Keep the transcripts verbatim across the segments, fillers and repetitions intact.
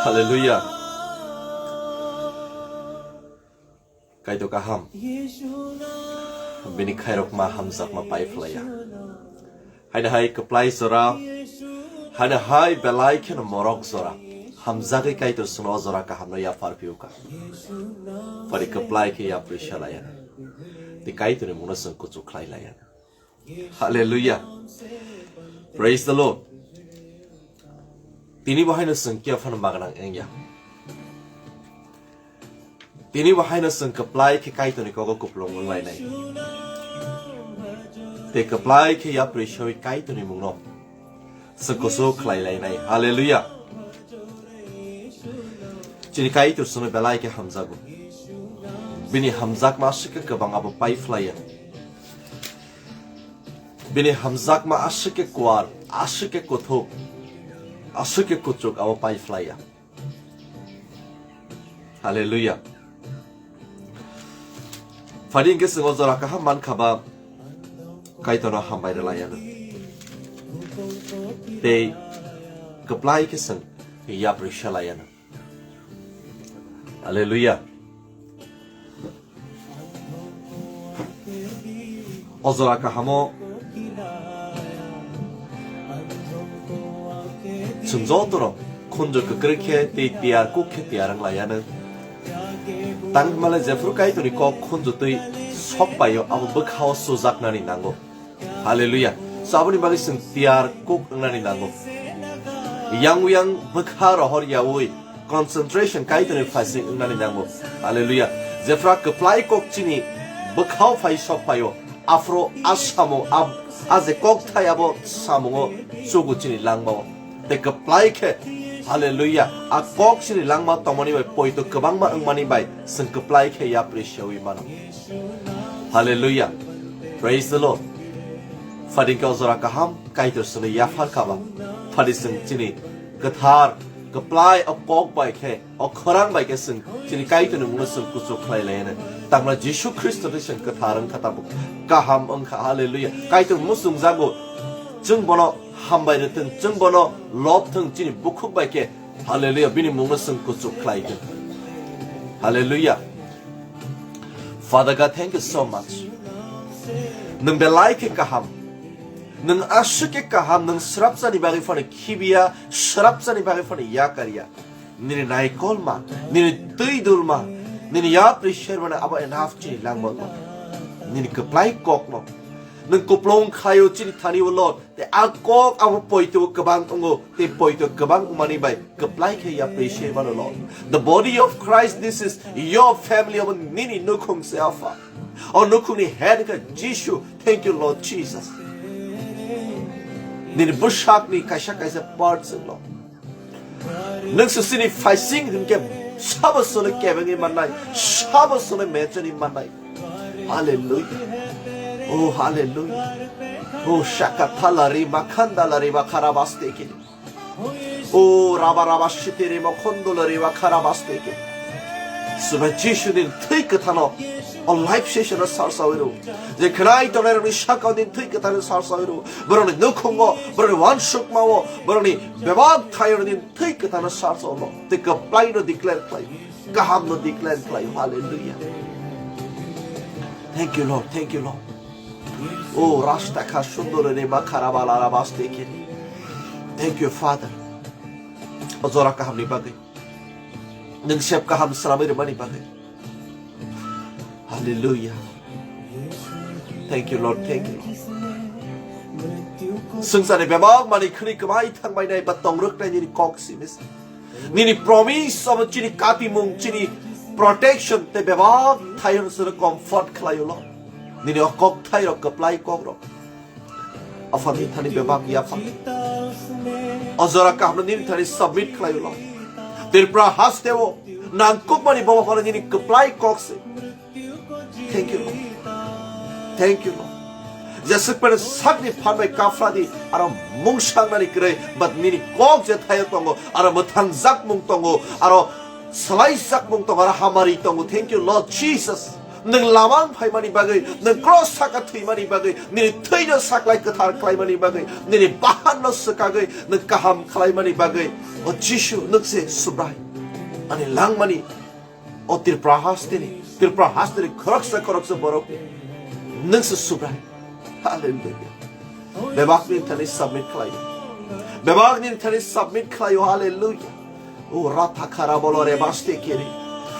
Hallelujah. Kaitor kaham. Bini khairokma hamjakma pai phlaiya. Haino hai kwplai jora, haino hai belai kheno morok jora. Hamjagwi Kaitor chwngno o jora kahamno yaphar phiuka. Phari kwplai khe yapri salaiya. Tei Kaitorni mungno chwng kuchuk khlai laiya. Hallelujah. Praise the Lord. Tini bo haino chwng kiya phano magnang wngya. Tini bo haino chwng kwplai khe Kaitorni kogo kupulung wnglainai. Tei kwplai khe yapri sawi Kaitorni mungno chwng kuchuk khlai lainai. Hallelujah. Chini Kaitor chwngno belai khe hamjago. Bini hamjakma aswk khe kwbang abo pai phlaiya. Bini hamjakma aswk khe kuar, aswk khe kuthuk, aswk khe kuchuk abo pai phlaiya. Hallelujah. Phadi hwnkhe chwng o jora kaham mankha ba Kaitorno hambai rwlaiya. Tei kwplai khe chwng yapri salaiya. Hallelujah. O jora kahamo chwng joto rok khunju kwkrwi khe tei tiyar kuk khe tiyar wng laiya nw. Tang hwnmale jephru Kaitorni kok khunju twi sok paio abo bwkhao sujaknani nango. Hallelujah. So aboni bagwi chwng tiyar kuk wngnani nango. Yang yang bwkha rohor yaui concentration Kaitorni phaising wngnani nango. Hallelujah. Jephra kwplai kok chini bwkhao phai sok phaio, aphro a samung, a, a je kok thai abo samungo chugo chini langmao. Tei kwplai khe, hallelujah, a kok chini langma tongmani bai poito kwbangma wngmani bai chwng kwplai khe yapri sewi mano. Hallelujah. Praise the Lord. Phadi hwnkhe o jora kaham Kaitor chwngno yaphar kha ba. Phadi chwng chini kwthar, kwplai o kok bai khe, o khorang bai khe chwng chini Kaitorni mungno chwng kuchuk khlai lai hwnwi. Tamla Jisu Khristo twi chwng kwthar wng kha tabuk. Kaham wng kha. Hallelujah. Kaitor muchung jago. Chwng bono hambai rwthwng, chwng bono lobthwng chini bukhuk bai khe. Hallelujah. Bini mungno chwng kuchuk khlai thwng. Hallelujah. Father God, thank you so much. Nwng belai khe kaham. Nwng aswk khe kaham, nwng srapsani bagwi phano khibiya, srapsani bagwi phano yakarya. Nini naikolma, nini twi dulma, nini yapri sermani abo enough chini langma no. Nini kwplai kok no. Nwng kuplung khaio chini thani o Lord. Tei a kok abo poito kwbang wngo, tei poito kwbang wngmani bai kwplai khe yapri se mano Lord. The body of Christ, this is your family, abo nini nukhung se Apha. O nukhungni head khe Jisu. Thank you, Lord Jesus. Nini bwsakni kaisa kaisa part se Lord. Nwng se chini phaising hwnkhe sabo sono kebengwi mannai, sabo sono mechani mannai. Hallelujah. Oh, hallelujah. Oh, shakathala rima khandala rima kharabasteke. Oh, raba raba shitiri mokhondolo rima kharabasteke. Suba Jisu ni thwi kwthano o live session o sar sawi rw. Je khwnai tongnai rokni sakao ni thwi kwthano sar sawi rw. Borokni nukhungo, borokni wansukmao, borokni bebak thaio ni thwi kwthano sar sawi rw. Tei kwplai no declare khlai. Kaham no declare khlai. Hallelujah. Thank you, Lord. Thank you, Lord. Oh, rasta kha sundor rima kharabala rabasteke. Thank you, Father. O jora kaham ni bagwi. Nwng sep kaham swnamwi rwmani bagwi. Hallelujah. Thank you, Lord. Thank you, Lord. Swngcharni bebak manwi khwnwi kwbai thangbainai ba tongrwknai nini kok simi se. Nini promise obo chini katimung, chini protection tei bebak thaio swnwi comfort khlaio Lord. Nini o kok thairok kwplai kokrok. Apha nini thani bebak yapha. O jora kaham nini thani submit khlaio Lord. Tripura hasteo nangkukmani bobo phano nini kwplai kok se. Thank you, Lord. Thank you, Lord. Jesuk pere sakni phan bai kafra di, aro mungsangnani kwrwi, but nini kok je thaio tongo, aro mwthangjak mung tongo, aro swlai jakmung tongo, aro hamari tongo. Thank you, Lord Jesus. Nwng lamang phaimani bagwi, nwng cross saka thwimani bagwi, nini thwino saklai kwthar khlaimani bagwi, nini bahanno swkagwi, nwng kaham khlaimani bagwi. O Jisu, nwng se Subrai. Ani langmani, o Tripura hasteni, Tripura hasteni khoroksa khoroksa borok, nwng se Subrai. Hallelujah. Bebakni thani submit khlaio. Bebakni thani submit khlaio. Hallelujah. O ratha khara bolo re baste kiri.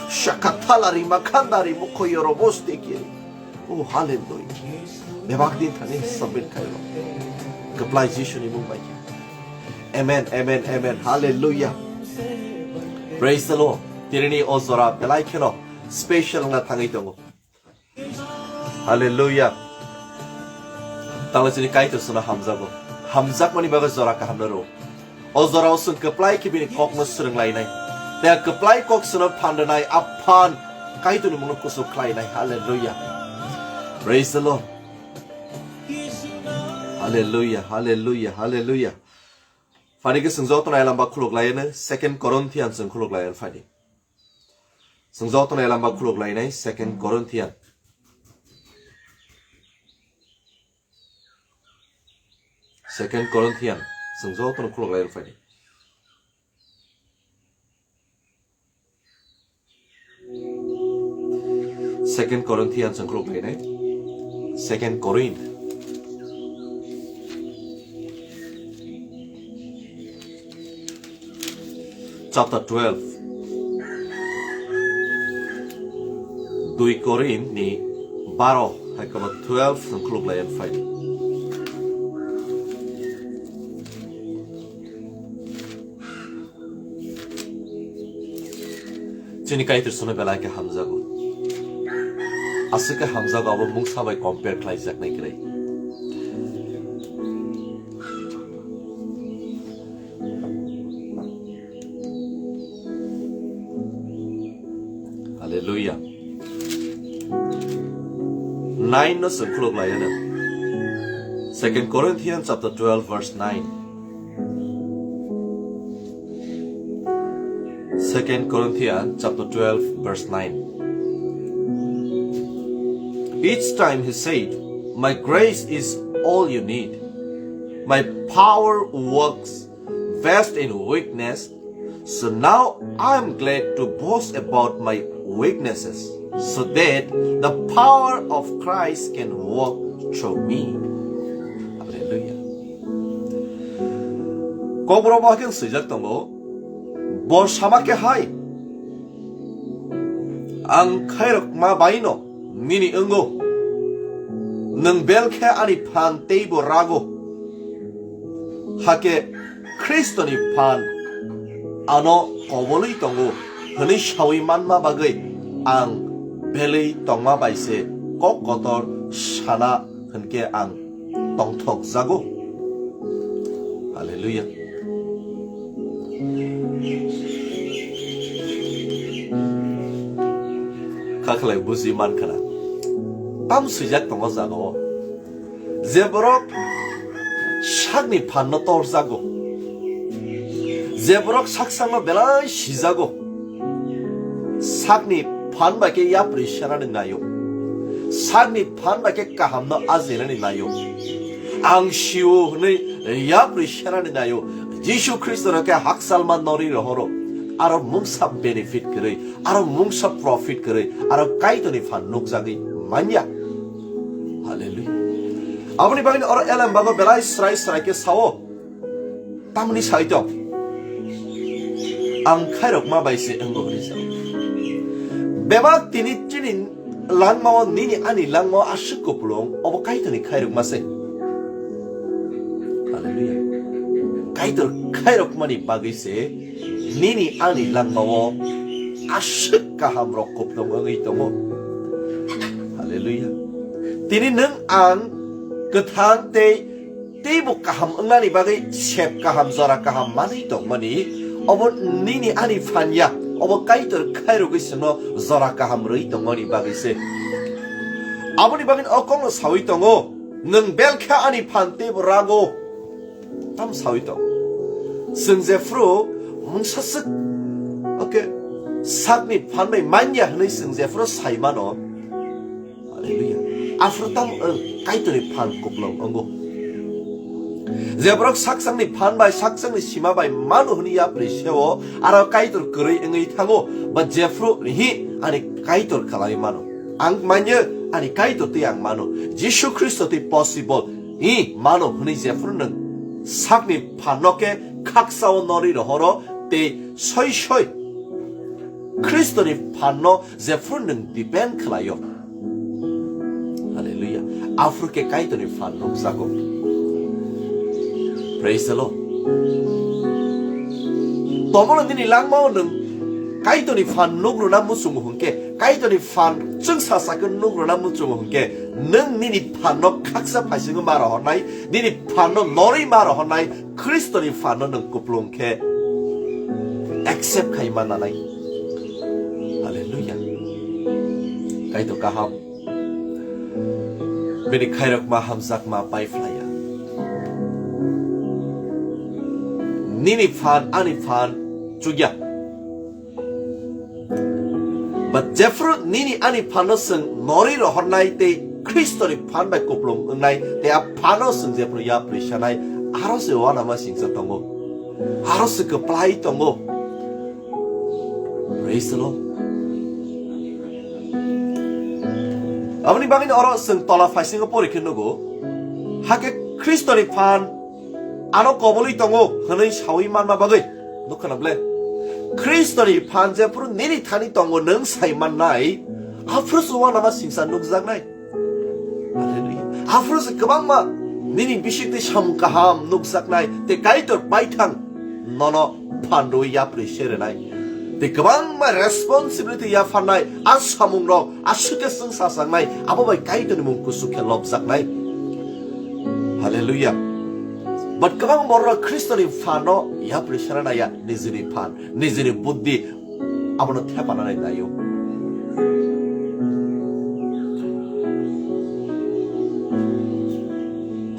Shakathala ri makhandari mukho yoro boste kiri. O hallelujah. Bebakni thani submit khlaio. Kwplai Jisuni mung bai. Amen, amen, amen. Hallelujah. Praise the Lord. Tirini o jora belai kheno special wngna thangwi tongo. Hallelujah. Tangla chini Kaitor sono hamjago. Hamjakmani bagwi jora kaham no rw. O jorao chwng kwplai khe bini kokno swrwnglainai. Tei kwplai kok sono phan rwnai, a phan Kaitorni mungno kuchuk khlainai. Hallelujah. Praise the Lord. Hallelujah, hallelujah, hallelujah. Phaidi khe chwng jotono elamba khuluk laiano, Second Corinthians chwng khuluk laiano phaidi. Chwng jotono elamba khuluk lainai, Second Corinthian. Second Corinthian. Chwng jotono khuluk lai rw phaidi. Second Corinthian chwng khuluk lainai. Second Corinth. Chapter twelve. Dui Korinth ni baro hai kono twelve chwng khuluk lai phai. Chini Kaitor sono belai khe hamjago. Aswk khe hamjago abo mungsa bai compare khlai jaknai kwrwi. Hallelujah. Nine no chwng khuluk lai ano. Second Corinthians chapter twelve verse nine. Second Corinthians chapter twelve verse nine. Each time he said, "My grace is all you need. My power works best in weakness. So now I am glad to boast about my weaknesses, so that the power of Christ can work through me." Hallelujah. Kokborok bo hakhe swijak tongo, bo sama khe hai, "Ang khairokma baino nini wngo, nwng bel khe ani phan teibo rago." Hakhe Khristoni phan ano kobolwi tongo hwnwi sawi manma bagwi ang belwi tongma bai se kok kotor sana hwnkhe ang tongthok jago. Hallelujah. Kha khlai buji man khna. Tam swijak tongo jaga o. Je borok sakni phanno tor jago. Je borok sak sakno belai sijago. Sakni phan bai khe yapri senani naio. Sakni phan bai khe kahamno ajinani naio. Ang sio hwnwi yapri senani naio. Jisu Khristo no khe hakchal ma norwi rohoro. Aro mungsa benefit kwrwi, aro mungsa profit kwrwi, aro Kaitorni phan nukjagwi manya. Hallelujah. Aboni bagwi oro elem bago belai srai srai khe sao. Tamni saito. Ang khairokma bai se wngbo hwnwi sa. Bebak tini chini langmao, nini ani langmao aswk kupulung, obo Kaitorni khairokma se. Hallelujah. Kaitor khairokmani bagwi se nini ani langmao aswk kaham rok kupulung wngwi tongo. Hallelujah. Tini nwng ang kwthang tei teibo kaham wngnani bagwi sep kaham, jora kaham manwi tongmani, obo nini ani phan ya, obo Kaitor khairogwi chwngno jora kaham rwwi tongmani bagwi se. Aboni bagwi o kokno sawi tongo, "Nwng bel khe ani phan teibo rago." Tam sawi tong. Chwng jephru mungsa swk, okay, sakni phan bai manya hwnwi chwng jephru sai mano. Hallelujah. Aphuru tam, eh, Kaitorni phan kuplung wngo. Je borok sakchangni phan bai, sakchangni sima bai mano hwnwi yapri seo, aro Kaitor kwrwi wngwi thango, ba jephru hi ani Kaitor khlai mano. Ang manya ani Kaitor tei ang mano. Jisu Khristo tei possible hi mano hwnwi jephru nwng sakni phanno khe khaksao norwi rohoro tei soi soi Khristoni phanno jephru nwng depend khlaio. Hallelujah. Aphuru khe Kaitorni phan nukjago. Praise the Lord. Tomono nini langmao nwng Kaitorni phan nukrwna muchungo hwnkhe, Kaitorni phan chwngsa sakhe nukrwna muchungo hwnkhe, nwng nini phanno khaksa phaisingo ma rohornai, nini phanno norwi ma rohornai, Khristoni phanno nwng kuplung khe accept khai ma nanai. Hallelujah. Kaitor kaham. Bini khairokma hamjakma pai phlaiya. Nini phan, ani phan chukya. But jephru nini ani phanno chwng norwi rohornai tei Khristoni phan bai kuplung wngnai tei a phano chwng jephru yapri sanai, aro se uanama singsa tongo. Aro se kwplai tongo. Praise the Lord. Aboni bagwi oro chwng tola phaisingo pori khe nugo. Hakhe Khristoni phan ano kobului tongo hwnwi sawi manma bagwi. Nukha na ble? Khristoni phan jephru nini thani tongo nwng sai mannai, aphuru se uanama singsa nukjaknai. Hallelujah. Aphuru se kwbangma nini bisingtwi samung kaham nukjaknai tei Kaitor baithang nono phan rwui yapri serenai. Tei kwbangma responsibility yapharnai, a samungrok, a suitcase chwng sachangnai, abo bai Kaitorni mung kusu khe lobjaknai. Hallelujah. But kwbang borok Khristoni phanno yapri serenaiya, nijini phan, nijini buddhi, abono thepanani naio.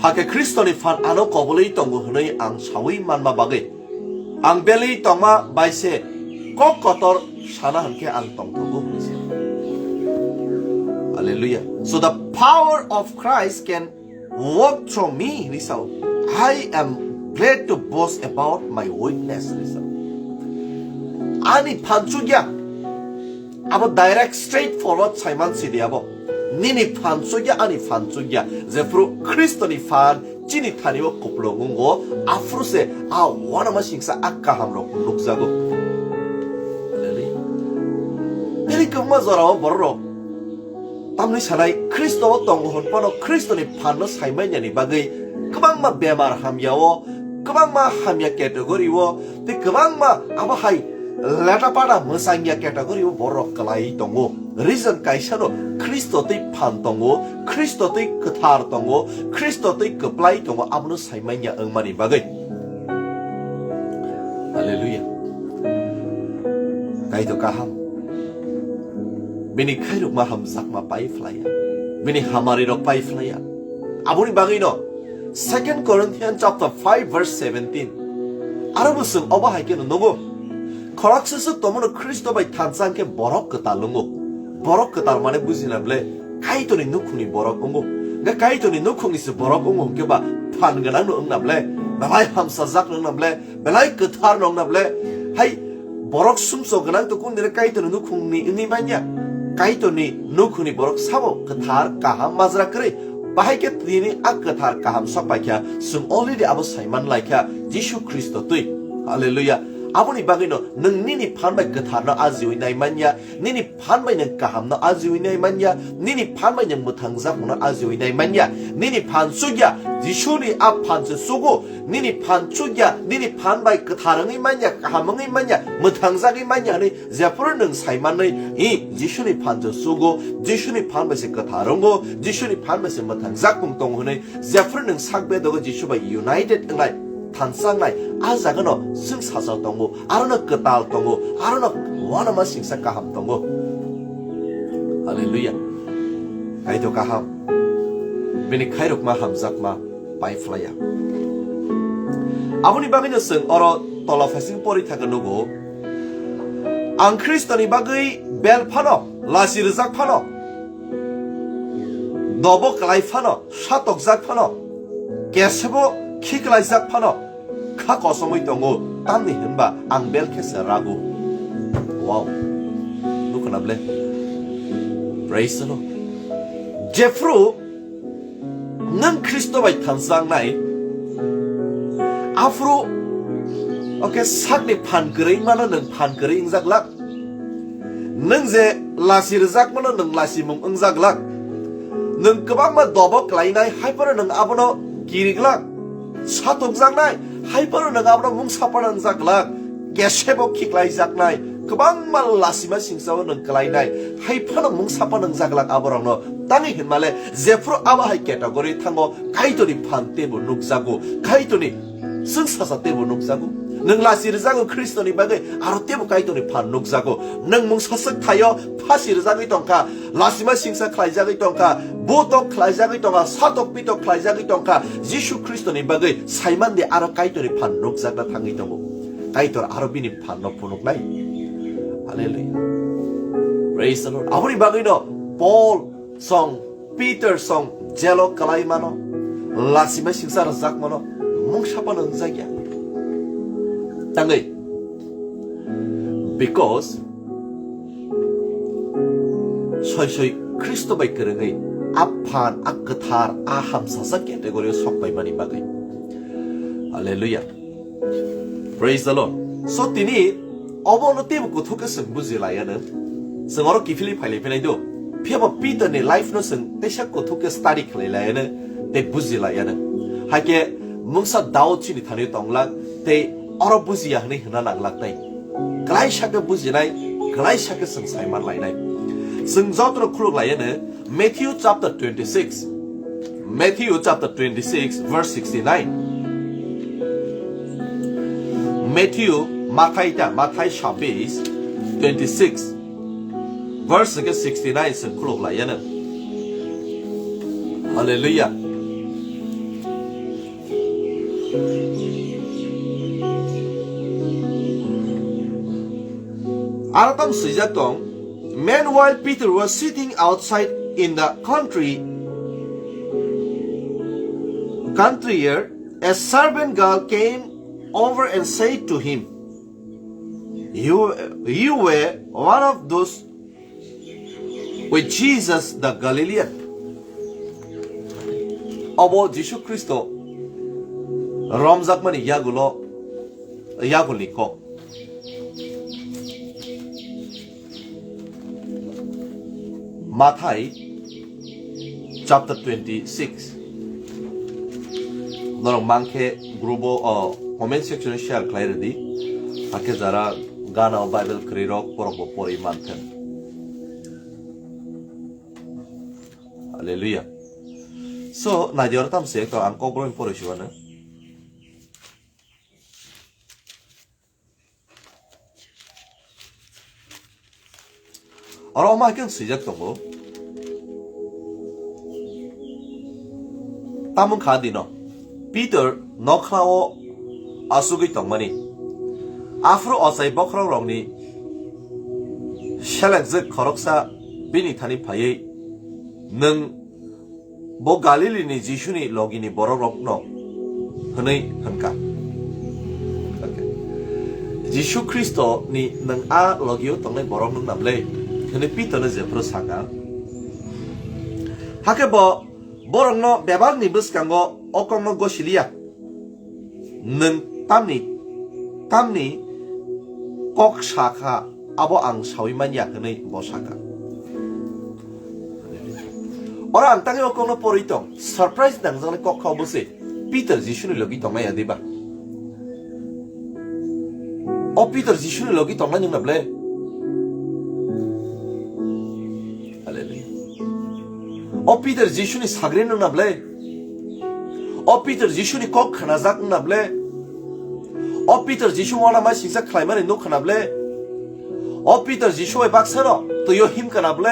Hakhe Khristoni phan ano kobului tongo hwnwi ang sawi manma bagwi, ang belwi tongma bai se kok kotor sana hwnkhe ang tongthogo hwnwi se. Hallelujah. So the power of Christ can work through me, hwnwi sao. I am glad to boast about my weakness, hwnwi sao. Ani phan chukya, abo direct, straight forward saiman sidi abo. Nini phan chukya, ani phan chukya. Jephru Khristoni phan chini thani o kuplung wngo, aphuru se a uanama singsa a kaham rok nukjago. Hallelujah. Tini kwbangma jorao borok rok tamni sanai Khristo o tongo hwn phano Khristoni phanno saimanyani bagwi kwbangma bemar hamya o, kwbangma hamya category o, tei kwbangma abo hai leta pada mwsangya category o borok kwlai tongo. Reason kaisa no, Khristo tei phan tongo, Khristo tei kwthar tongo, Khristo tei kwplai tongo, abono saimanya wngmani bagwi. Hallelujah. Kaitor kaham. Bini khairokma hamjakma pai phlaiya. Bini hamari rok pai phlaiya. Aboni bagwi no Second Corinthians chapter five verse seventeen. Aro bo chwng obo hai kheno nungo. Khoroksa swk tomono Khristo bai thansa hwnkhe borok kwtal wngo. Borok kwtal mane bujina ble Kaitorni nukhungni borok wngo. Hwnkhe Kaitorni nukhungni se borok wngo hwnkhe ba phan gwnang no wngna ble, belai hamsajak no wngna ble, belai kwthar no wngna ble. Hai borok sumsok gwnang to kung dire Kaitorni nukhungni wngwi manya. Kaitorni nukhungni borok sabo kwthar, kaham, majra kwrwi. Bahai khe tini a kwthar kaham sok paikha, chwng already abo saiman laikha, Jisu Khristo twi. Hallelujah. Aboni bagwino nwng nini phan bai kwtharno ajiwi nai manya, nini phan bai nwng kahamno ajiwi nai manya, nini phan bai nwng mwthangjakmano ajiwi nai manya. Nini phan chukya, Jisuni a phan se chugo, nini phan chukya, nini phan bai kwthar wngwi manya, kaham wngwi manya, mwthangjagwi manya hwnwi jephru nwng sai manwi, i, Jisuni phan se chugo, Jisuni phan bai se kwthar wngo, Jisuni phan bai se mwthangjak mung tongo hwnwi jephru nwng sak bedogo Jisu bai united wngnai, thansa wngnai, a jagano chwng sacha tongo, arono kwtal tongo, arono uanama singsa kaham tongo. Hallelujah. Kaitor kaham. Bini khairokma hamjakma pai phlaiya. Aboni bagwino chwng oro tola phaising pori thaka nugo. Ang Khristoni bagwi bel phano, lachi rwjak phano, dobo kwlai phano, satokjak phano, kesebo khiklaijak phano kha kosomwi tongo, tamni hwnba ang bel khe se rago. Wow. Nukho na ble? Praise the Lord. Jephru nwng Khristo bai thansangnai, aphuru, okay, sakni phan kwrwi mano nwng phan kwrwi wngjak lak. Nwng je lasi rwjakmano nwng lasimung wngjak lak. Nwng kwbangma dobo klainai, hai phano nwng abono kirik lak. Satokjaknai, hai phano nwng abono mungsa phano wngjak lak. Kesebo khiklaijaknai, kwbangma lasima singsao nwng klainai, hai phano mungsa phano wngjak lak aborokno. Tangwi hwnmale, jephru abo hai category thango, Kaitorni phan teibo nukjago, Kaitorni chwng sasa teibo nukjago. Nwng lasi rwjago Khristoni bagwi, aro teibo Kaitorni phan nukjago. Nwng mungsa swk thaio, phasi rwjagwi tongkha, lasima singsa khlaijagwi tongkha, butok khlaijagwi tongkha, satok pitok khlaijagwi tongkha, Jisu Khristoni bagwi saimandi aro Kaitorni phan nukjakna thangwi tongo. Kaitor aro bini phanno phunuknai. Hallelujah. Praise the Lord. Aboni bagwino Paul song, Peter song jelo kwlai mano, lasima singsa rwjak mano, mungsa phano wngjak ya. Tangwi, because soi soi Khristo bai kwrwngwi a phan, a kwthar, a hamsasa category o sok paimani bagwi. Hallelujah. Praise the Lord. So tini obo no teibo kuthuk khe chwng buji laiya no. Chwng oro kiphilwi phailai phinai do. Phiya bo Peter ni life no chwng teisa kuthuk khe study khlai laiya no tei buji laiya no. Haikhe mungsa Daud chini thani tonglak tei oro bujiya hwnwi hwnna nanglak tei. Klaisa khe bujinai, klaisa khe chwng saiman lainai. Chwng jotono khuluk laiya no Matthew chapter twenty-six. Matthew chapter twenty-six, verse sixty-nine. Matthew, Mathai ta, Mathai sabis, twenty-six, verse ke sixty-nine se khuluk laiya no. Hallelujah. Aro tam swijak tong, meanwhile Peter was sitting outside in the country, country here, a servant girl came over and said to him, "You, you were one of those with Jesus the Galilean." Obo Jisu Khristo romjakmani yagulo, yagulni kok. Mathai chapter twenty-six. Norok mankhe group o, o, comment section o share khlai rwdi. Hakhe jara gana o Bible kwrwi rok borok bo pori manthen. Hallelujah. So, naidi oro tamse to ang kok borok pori suwano. Oro omo hai khe swijak tongo. Tamung kha dino. Peter nokhlao asugwi tongmani. Aphuru ochai bokhorok rokni selekjak khoroksa bini thani phaiwi, "Nwng bo Galilini Jisuni logini borokrokno?" hwnwi hwnkha. Jisu Khristoni nwng a logio tongnai borok nwng na ble? Hwnwi Pitorno jephru sakha. Hakhe bo borokno bebakni bwskango o kokno gosiliya. Nwng tamni, tamni kok sakha, abo ang saui manya, hwnwi bo sakha. Oro ang tangwi o kokno porwi tong, surprise nangjaknai kok kha obo se, Peter Jisuni logi tongnai ya diba? O Peter Jisuni logi tongnai nwng na ble? Hallelujah. O Peter Jisuni sagri nwng na ble? O Peter Jisuni kok khnajak nwng na ble? O Peter Jisu uanama singsa khlaimani nuk khna ble? O Peter Jisu bai baksano twiyo him khna ble?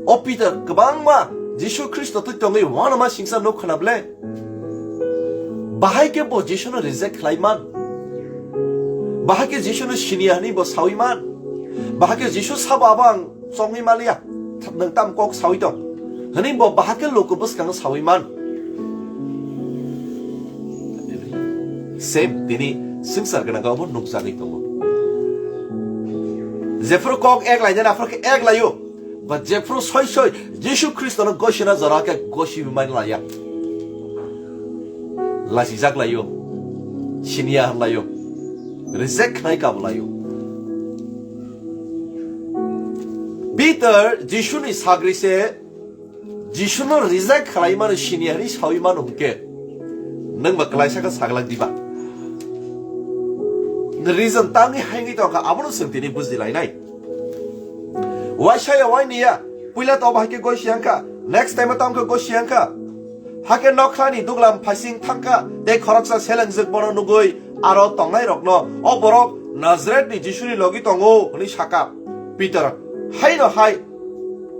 O Peter kwbangma Jisu Khristo twi tongwi uanama singsa nuk khna ble? Bahai khe bo Jisuno reject khlai man? Bahai khe Jisuno siniya hwnwi bo saui man? Bahai khe Jisu sabo abo ang chongwi maliya, nwng tam kok saui tong hwnwi bo bahai khe luku bwskango saui man? Same tini swngchar gwnang obo nukjagwi tongo. Jephru kok ek lainani aphuru khe ek laio. Ba jephru soi soi Jisu Khristono gosina jora khe gosi mani laya. Lachijak laio. Siniya hwn laio. Reject khlai kabo laio. Peter Jisuni sagri se Jisuno reject khlai mano siniya hwnwi sawi mano hwnkhe nwng ba klaisa khe saglak diba? Reason tangwi haingwi tongkha abono chwng tini bujilainai. Waisaya wainiya puila to bahai khe gosi wngkha, next time tamo khe gosi wngkha. Hakhe nokhrani duglam phaising thangkha tei khoroksa selengjwk bono nugwi aro tongnairokno o borok Nazarethni Jisuni logi tongo hwnwi saka. Peter haino hai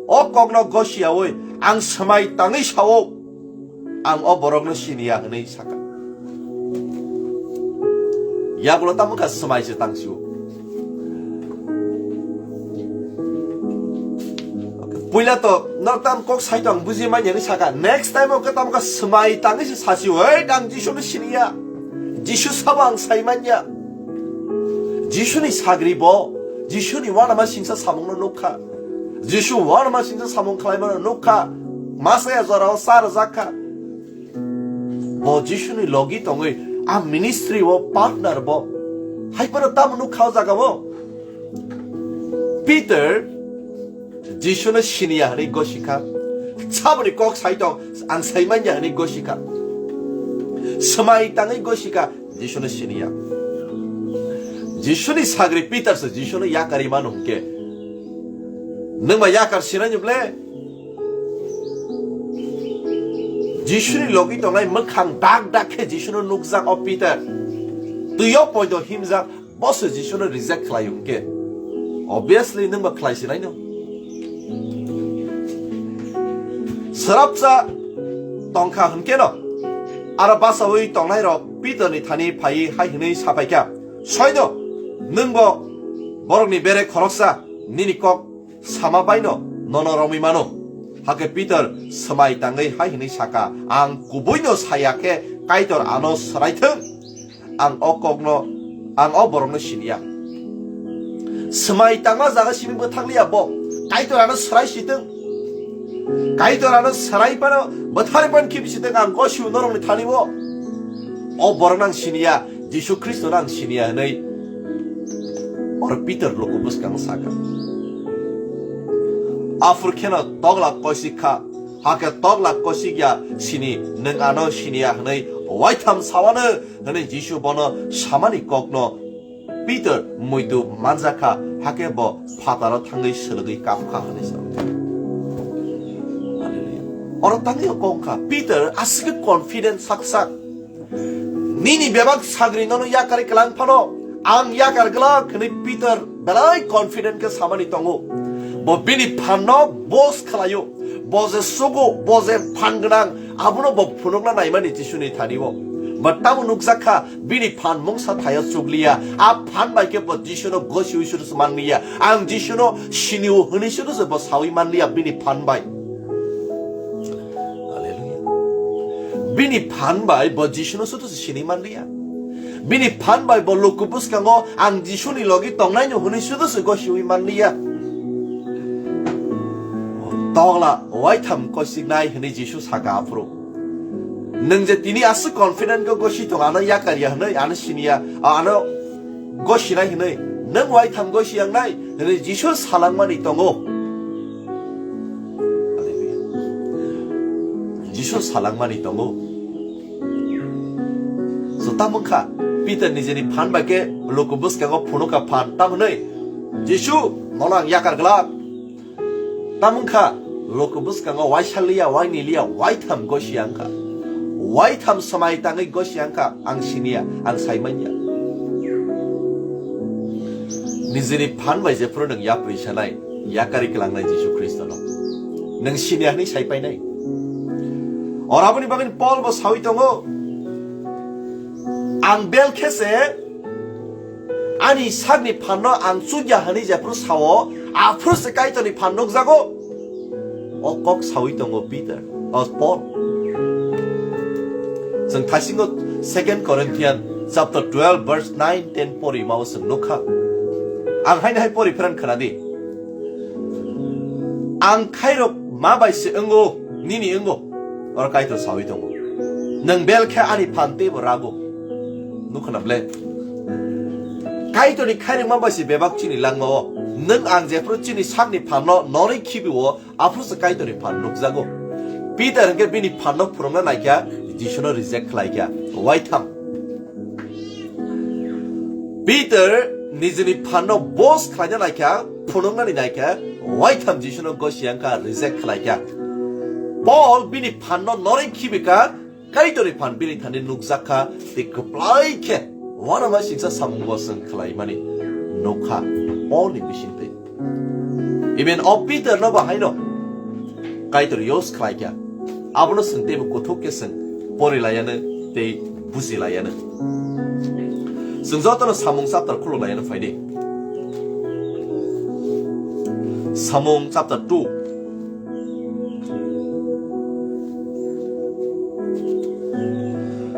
o kokno gosiyaui ang swmai tangwi sao, ang o borokno siniya hwnwi saka. Yagulo tamo kha swmai se tangsio. Puila to no tam kok sai to ang buji manya hwnwi saka. Next time o khe tamo kha swmai tangwi se sasio, "Hei, ang Jisuno siniya. Jisu sabo ang sai manya." Jisuni sagri bo, Jisuni uanama singsa samungno nukha. Jisu uanama singsa samung khlaimano nukha. Masaya jorao sa rwjak kha. Bo Jisuni logi tongwi, a ministry o partner bo. Hai phano tamo nukha o jaga o. Peter Jisuno siniya hwnwi gosikha. Saboni kok sai tong, ang sai manya hwnwi gosikha. Swmai tangwi gosikha, Jisuno siniya. Jisuni sagri Peter se Jisuno yakari mano hwnkhe. Nwng ba yakar sinai ni ble? Jisuni logi tongnai mwkhang dak dak khe Jisuno nukjak o Peter. Twi o poito himjak, bo se Jisuno reject khlai hwnkhe. Obviously nwng ba khlai sinai no. Srapsa tongkha hwnkhe no. Aro basaui tongnairok Peterni thani phaiwi hai hwnwi sapaikha, "Soino, nwng bo borokni bere khoroksa, nini kok sama baino nono romwi mano." Hakhe Peter swmai tangwi hai hwnwi saka, "Ang kubuino saya khe Kaitor ano swraithwng, ang o kokno, ang o borokno siniya." Swmai tangma jaga simi bwthang liya bo, Kaitor ano swrai sitwng. Kaitor ano swrai phano, bwthari phano khibi sitwng, ang gosio norokni thani o. O borokno ang siniya, Jisu Khristono ang siniya hwnwi oro Peter luku bwskango saka. Aphuru kheno togla koisik kha, hakhe togla koisik ya sini, nwng ano siniya hwnwi waitham sawano hwnwi Jisu bono samani kokno Peter muitu manjakha, hakhe bo phataro thangwi swlwgwi kapkha hwnwi sa. Hallelujah. Oro tangwi kongkha Peter aswk confident sak sak. Nini bebak sagri nono yakari kwlang phano, ang yakar glak hwnwi Peter belai confident khe samani tongo. Bo bini phanno bos khlaio. Bo je sugo, bo je phan gwnang, abono bo phunukna naimani Jisuni thani o. Ba tamo nukjak kha, bini phan mungsa thaio chukliya. A phan bai khe bo Jisuno gosiui sudu se manliya. Ang Jisuno sinio hwnwi sudu se bo saui manliya bini phan bai. Hallelujah. Bini phan bai bo Jisuno sudu se sini manliya. Bini phan bai bo luku bwskango ang Jisuni logi tongnaino hwnwi sudu se gosiui manliya. Togla waitham koisiknai hwnwi Jisu saka aphuru. Nwng je tini aswk confident khe gosi tong ano yakar ya hwnwi, ano siniya, ano gosinai hwnwi, nwng waitham gosi yangnai hwnwi Jisu salangmani tongo. Jisu salangmani tongo. So tamo kha, Peter nijeni phan bai khe luku bwskango phunukha phan, tamo hwnwi Jisu nono ang yakar glak. Tamo wngkha, luku bwskango waisa liya, waini liya, waitham gosi wngkha. Waitham swmai tangwi gosi wngkha, ang siniya, ang sai manya. Nijini phan bai jephuru nwng yapri sanai, yakari kwlangnai Jisu Khristono. Nwng siniya hwnwi sai painai. Oro aboni bagwi Paul bo sawi tongo, ang bel khe se ani sakni phanno ang chukya hwnwi jephuru sao, aphuru se Kaitorni phan nukjago. O kok sawi tongo Peter, o Paul. Chwng thaisingo Second Corinthian Chapter twelve, verse nine, ten pori mao chwng nukha. Ang haino hai pori phrang khna di. Ang khairok ma bai se wngo, nini wngo. Oro Kaitor sawi tongo. Nwng bel khe ani phan teibo rago. Nukha na ble? Kaitorni khairokma bai se bebak chini langmao. Nwng ang jephru chini sakni phanno norwi khibiwo, aphuru se Kaitorni phan nukjago. Peter hwnkhe bini phanno phunukna naikha, Jisuno reject khlaikha. Waitham. Peter nijini phanno boss khlaina naikha, phunuknani naikha, waitham Jisuno gosiya wngkha, reject khlaikha. Paul bini phanno norwi khibikha, Kaitorni phan bini thani nukjakha, tei kwplai khe uanama singsa samungo chwng khlaimani nukha Paulni bisingtwi. Even o Peter no bo haino Kaitor use khlaikha. Abono chwng teibo kuthuk khe chwng porilayano tei bujilayano. Chwng jotono Samung chapter khuluklayano phaidi. Samung chapter two.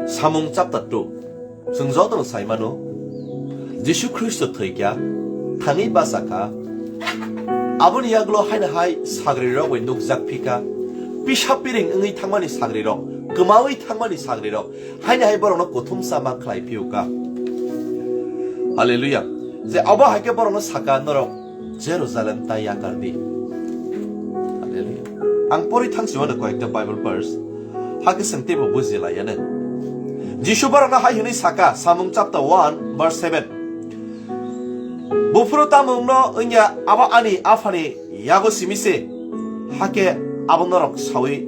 Samung chapter two. Chwng jotono sai mano, Jisu Khristo thwikha, thangwi bachakha. Aboni yagulo haino hai sagrirok bai nukjak phikha. Pisa piring wngwi thangmani sagrirok, kwmawi thangmani sagrirok, haino hai borokno kuthumsa ma khlai phiyokha. Hallelujah. Je abo hai khe borokno sakha, norok Jerusalem ta yakar di. Hallelujah. Ang pori thang sio no koyekta Bible verse. Hakhe chwng teibo bujilayano. Jisu borokno hai hwnwi sakha, Samung chapter one verse seven. Buphuru tamo wngno wngya abo ani aphani yago simi se. Hakhe abo norok sawi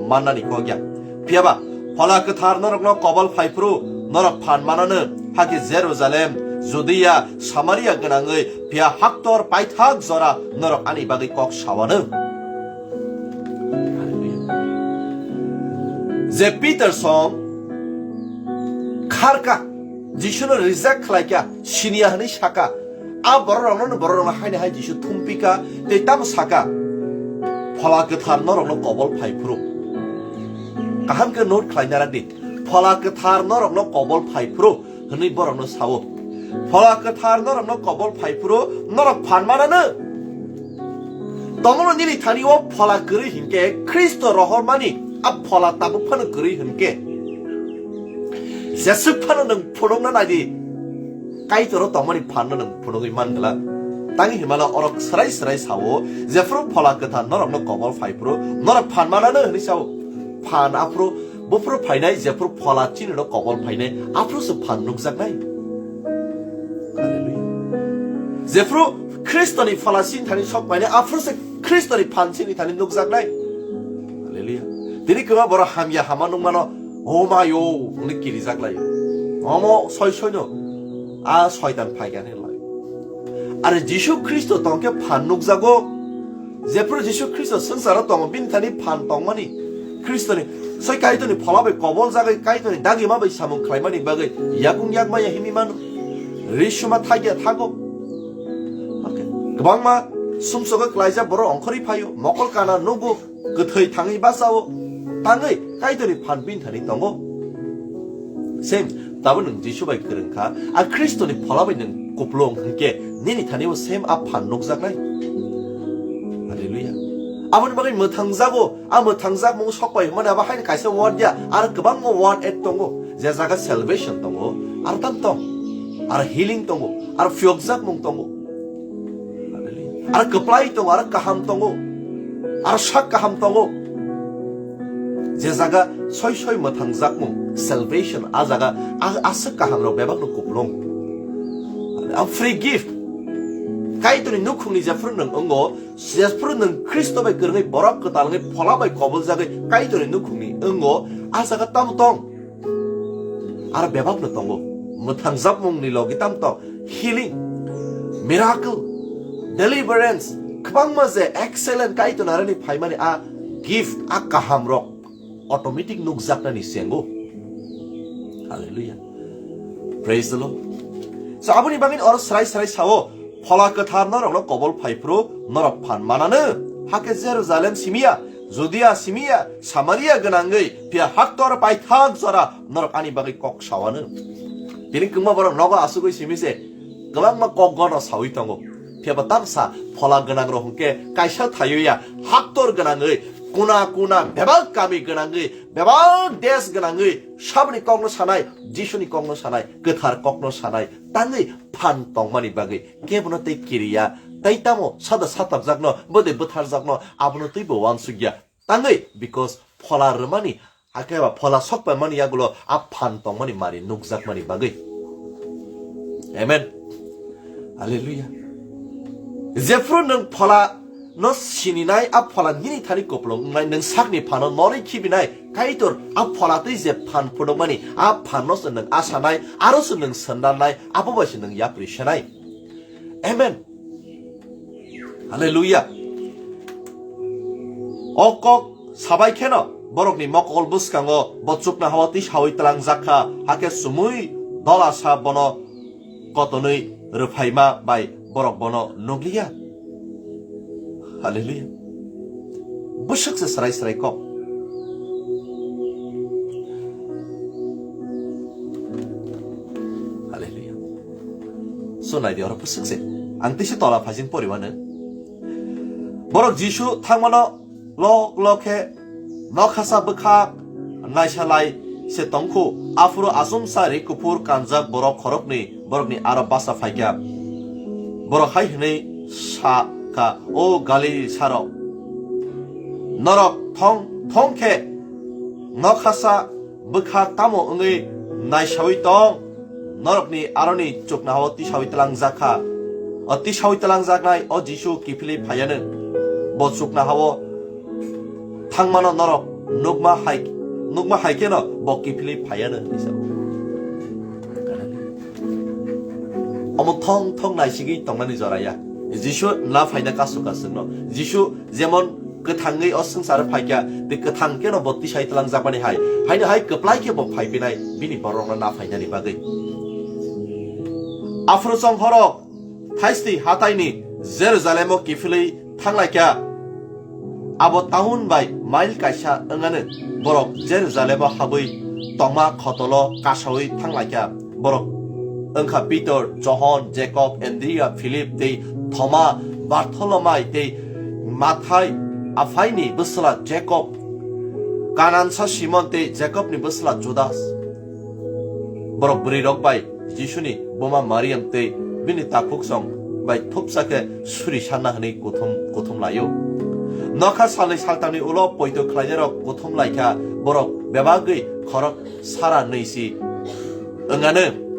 mannani kok ya. Phiyaba Phola Kwthar norokno kobol phaiphuru norok phan manano, hakhe Jerusalem, Judea, Samaria gwnangwi phiya haktor paithak jora norok ani bagwi kok sawano. Je Peter song kharka, Jisuno reject khlaikha, siniya hwnwi sakha, a bororokno bororokno haino hai Jisu thumpikha, tei tamo sakha, Phola Kwthar norokno kobol phaiphuru. Kaham khe note khlaina radi. Phola Kwthar norokno kobol phaiphuru hwnwi borokno sao. Phola Kwthar norokno kobol phaiphuru norok phan manano. Tomono nini thani o phola kwrwi hinkhe Khristo rohormani a phola tabuk phano kwrwi hinkhe jeswk phano nwng phunukna naidi. Kaitoro tongmani phanno nwng phunugwi man glak. Tangwi himala orok swrai swrai sao, jephuru Phola Kwthar norokno kobol phaiphuru, norok phan manano hwnwi sao. Phan aphuru, buphuru phainai, jephuru Phola chinino kobol phainai, aphuru se phan nukjaknai. Hallelujah. Jephuru Khristoni Phola chini thani sok phainai, aphuru se Khristoni phan chini thani nukjaknai. Hallelujah. Tini kwma borok hamya hama nukmano, "O mayo," hwnwi kirijak laio. Omo soi soino a soitan phaikani lai. Are Jisu Khristo tongkhe phan nukjago. Jephuru Jisu Khristo swngcharo tongo, bini thani phan tongmani Khristoni soi Kaitorni Phola bai kobol jagwi Kaitorni dagima bai samung khlaimani bagwi yakung yakmaya himwi mano. Ri suma thagya thago. Okay. Kwbangma sumsogo klaijak borok ongkhorwi phaio, mokol kana nugo, kwthwi thangwi bachao, tangwi Kaitorni phan bini thani tongo. Same, tabo nwng Jisu bai kwrwng kha, a Khristoni Phola bai nwng kupulung hwnkhe nini thani bo same a phan nukjaknai. Hallelujah. Aboni bagwi mwthangjago, a mwthangjakmung sok pai hwnmani abo haino kaisa word ya, aro kwbangma word add tongo. Je jaga salvation tongo, aro tam tong, aro healing tongo, aro phiyokjakmung tongo. Aro kwplai tongo, aro kaham tongo, aro sak kaham tongo. Je jaga soi soi mwthangjakmung, salvation, a jaga a-, aswk kaham rok bebak no kupulung. A free gift. Kaitorni nukhungni jephuru nwng wngo, jephuru nwng Khristo bai kwrwngwi borok kwtal wngwi Phola bai koboljagwi Kaitorni nukhungni wngo, a jaga tamo tong. Aro bebakno tongo. Mwthangjakmungni logi tam tong. Healing, miracle, deliverance, kwbangma je excellent Kaitor narani phaimani a gift, a kaham rok automatic nukjaknani sengo. Hallelujah. Praise the Lord. So, aboni bagwi oro srai srai sao, Phola Kwthar norokno kobol phaiphuru norok phan manano, hakhe Jerusalem simiya, Judea simiya, Samaria gwnangwi phiya haktor paithak jora norok ani bagwi kok sawano. Tini kwbangma borok nogo asugwi simi se kwbangma kok gono sawi tongo. Phiya ba tamsa phola gwnang rok hwnkhe kaisa thaio ya, haktor gwnangwi kuna kuna bebak kami gwnangwi, bebak desh gwnangwi saboni kokno sanai, Jisuni kokno sanai, kwthar kokno sanai, tangwi phan tongmani bagwi kebono tei kiriya, tei tamo sada satapjakno, bwdwi bwtharjakno, abono twibo uansukya. Tangwi, because phola rwmani, hakhe ba phola sokpaimani yagulo a phan tongmani mari nukjakmani bagwi. Amen. Hallelujah. Jephru nwng phola no sininai, a phola nini thani kupulung wngnai, nwng sakni phano norwi khibinai, Kaitor a phola twi je phan phunukmani, a phan no se nwng asanai, aro se nwng sendalnai, abo bai se nwng yapri senai. Amen. Hallelujah. O kok sabai kheno borokni mokol bwskango bo chukna hao tisawi tlangjak kha, hakhe sumui dola sa bono kotonwi rwphaima bai borok bono nukliya. Hallelujah. Bwswk se srai srai kok. Hallelujah. So naidi oro bwswk se. Ang tisi tola phajing poriwano. Borok Jisu thangmano lok lok khe nokhasa bwkhak naisalai se tongkhu. Aphuru achomsa ri kuphur kanjak borok khoroknwi borokni aro basa phaikha. Borok hai hwnwi sa kha, "O Galil sarok, norok thong thong khe nokhasa bwkha tamo wngwi naisawi tong? Norokni aroni chukna hao tisawi tlangjak kha." O tisawi tlangjaknai o Jisu kiphilwi phaiyanw. Bo chukna hao thangmano norok nukma hai, nukma hai kheno bo kiphilwi phaiyanw hwnwi sa-o. Omo thong thong naisigwi tongnani jora ya. Jisu na phaina kasu kasukno. Jisu jemon kwthangwi o swngcharo phaikha, tei kwthang kheno bo tisai tlangjakmani hai. Haino hai kwplai khe bo phaipinai bini borokno na phainani bagwi. Aphuru chonghorok thaisti hataini Jerusalemo kiphilwi thanglaikha. Abo town bai mile kaisa wngano borok Jerusalemo habwi tongma khotolo kasawi thanglaikha. Borok wngkha Pitor, Johon, Jakob, Andria, Philip tei Thoma, Bartholomai tei Mathai, Aphaini bwsla Jakob, Kanansa Simon tei Jakobni bwsla Judas. Borok bwrwirok bai Jisuni buma Mariam tei bini takhuksong bai thupsa khe suri sanna hwnwi kuthum kuthum laio. Nokha salnwi saltangni ulo poito khlainairok kuthum laikha, borok bebagwi khorok sara nwi si wngano.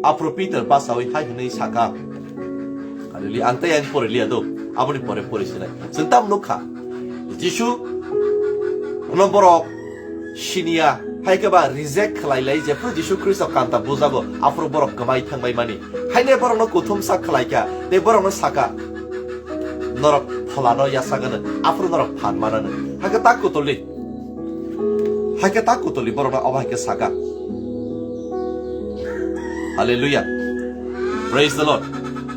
Aphuru Pitor bachawi hai hwnwi sakha, Hallelujah. Ang tei ang pori liya do. Aboni pore pori sinai. Chwng tam nukha. Jisu no borok siniya, hai khe ba reject khlai lai, jephru Jisu Khristo kanta bujago, aphuru borok kwmai thangbai mani. Haino borokno kuthumsa khlai kha, tei borokno saka, "Norok pholano yasagano, aphuru norok phan manano." Hakhe ta kutulni. Hakhe ta kutulni borokno obo hai khe saka. Hallelujah. Praise the Lord.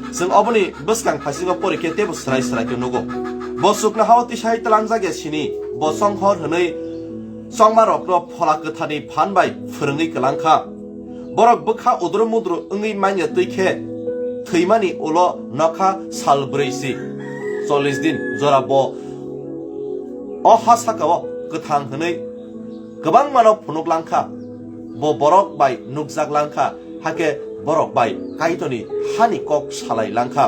Chwng oboni bwskang phasingo pori khe teibo srai srai khe nugo. Bo chukna hao tisai tlangjak ya sini, bo chonghor hwnwi chongmarokno phola kwtharni phan bai phwrwngwi kwlang kha. Borok bwkha udru mudru wngwi manya twi khe thwimani ulo nokha sal brwi si, chollish din jora bo o ha sakao kwthang hwnwi kwbangmano phunuk lang kha. Bo borok bai nukjak lang kha, hakhe borok bai Kaitorni hani kok salai lang kha.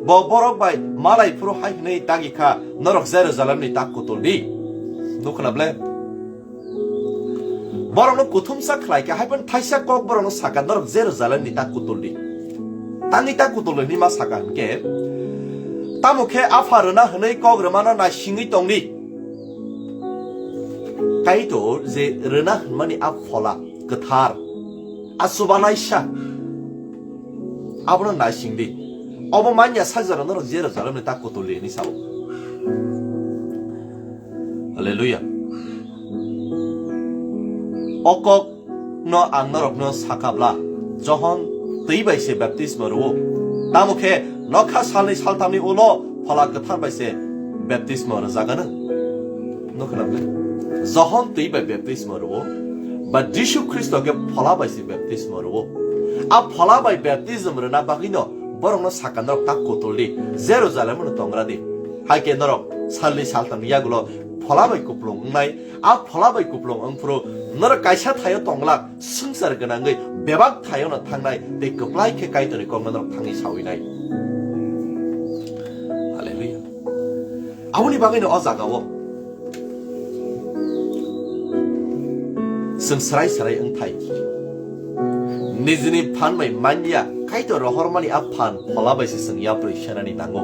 Bo borok bai malai phuru hai hwnwi dagi kha, "Norok Jerusalemni ta kutul di." Nukho na ble? Borokno kuthumsa khlai kha, hai phano thaisa kok borokno saka, "Norok Jerusalemni ta kutul di." Tangwi ta kutul di hwnwi ma saka hwnkhe, tamo khe Apha rwna hwnwi kok rwmano naisingwi tong di. Kaitor je rwna hwnmani a phola kwthar, a chubanaisa, abono naising di. Obo manya sajora norok Jerusalemni ta kutul di hwnwi sao. Hallelujah. O kok no ang norokno sakabla, Johon twi bai se baptismo rwo. Tamo khe nokha salni saltamni ulo phola kwthar bai se baptismo rwjagano. Nukho na ble? Johon twi bai baptismo rwo, ba Jisu Khristo khe phola bai se baptismo rwo. A phola bai baptism rwna bagwino borokno sakha, "Norok tak kutul di, Jerusalem-o no tongra di. Hai khe norok salni saltham yagulo phola bai kuplung wngnai. A phola bai kuplung wngphuru norok kaisa thaio tongglak, swngchar gwnangwi bebak thaio no thangnai tei kwplai khe Kaitorni kokno norok thangwi sawi nai." Hallelujah. Aboni bagwino o jagao chwng srai srai wngthai. Nijini phan bai manya, Kaitor rohormani a phan phola bai se chwng yapri senani nango.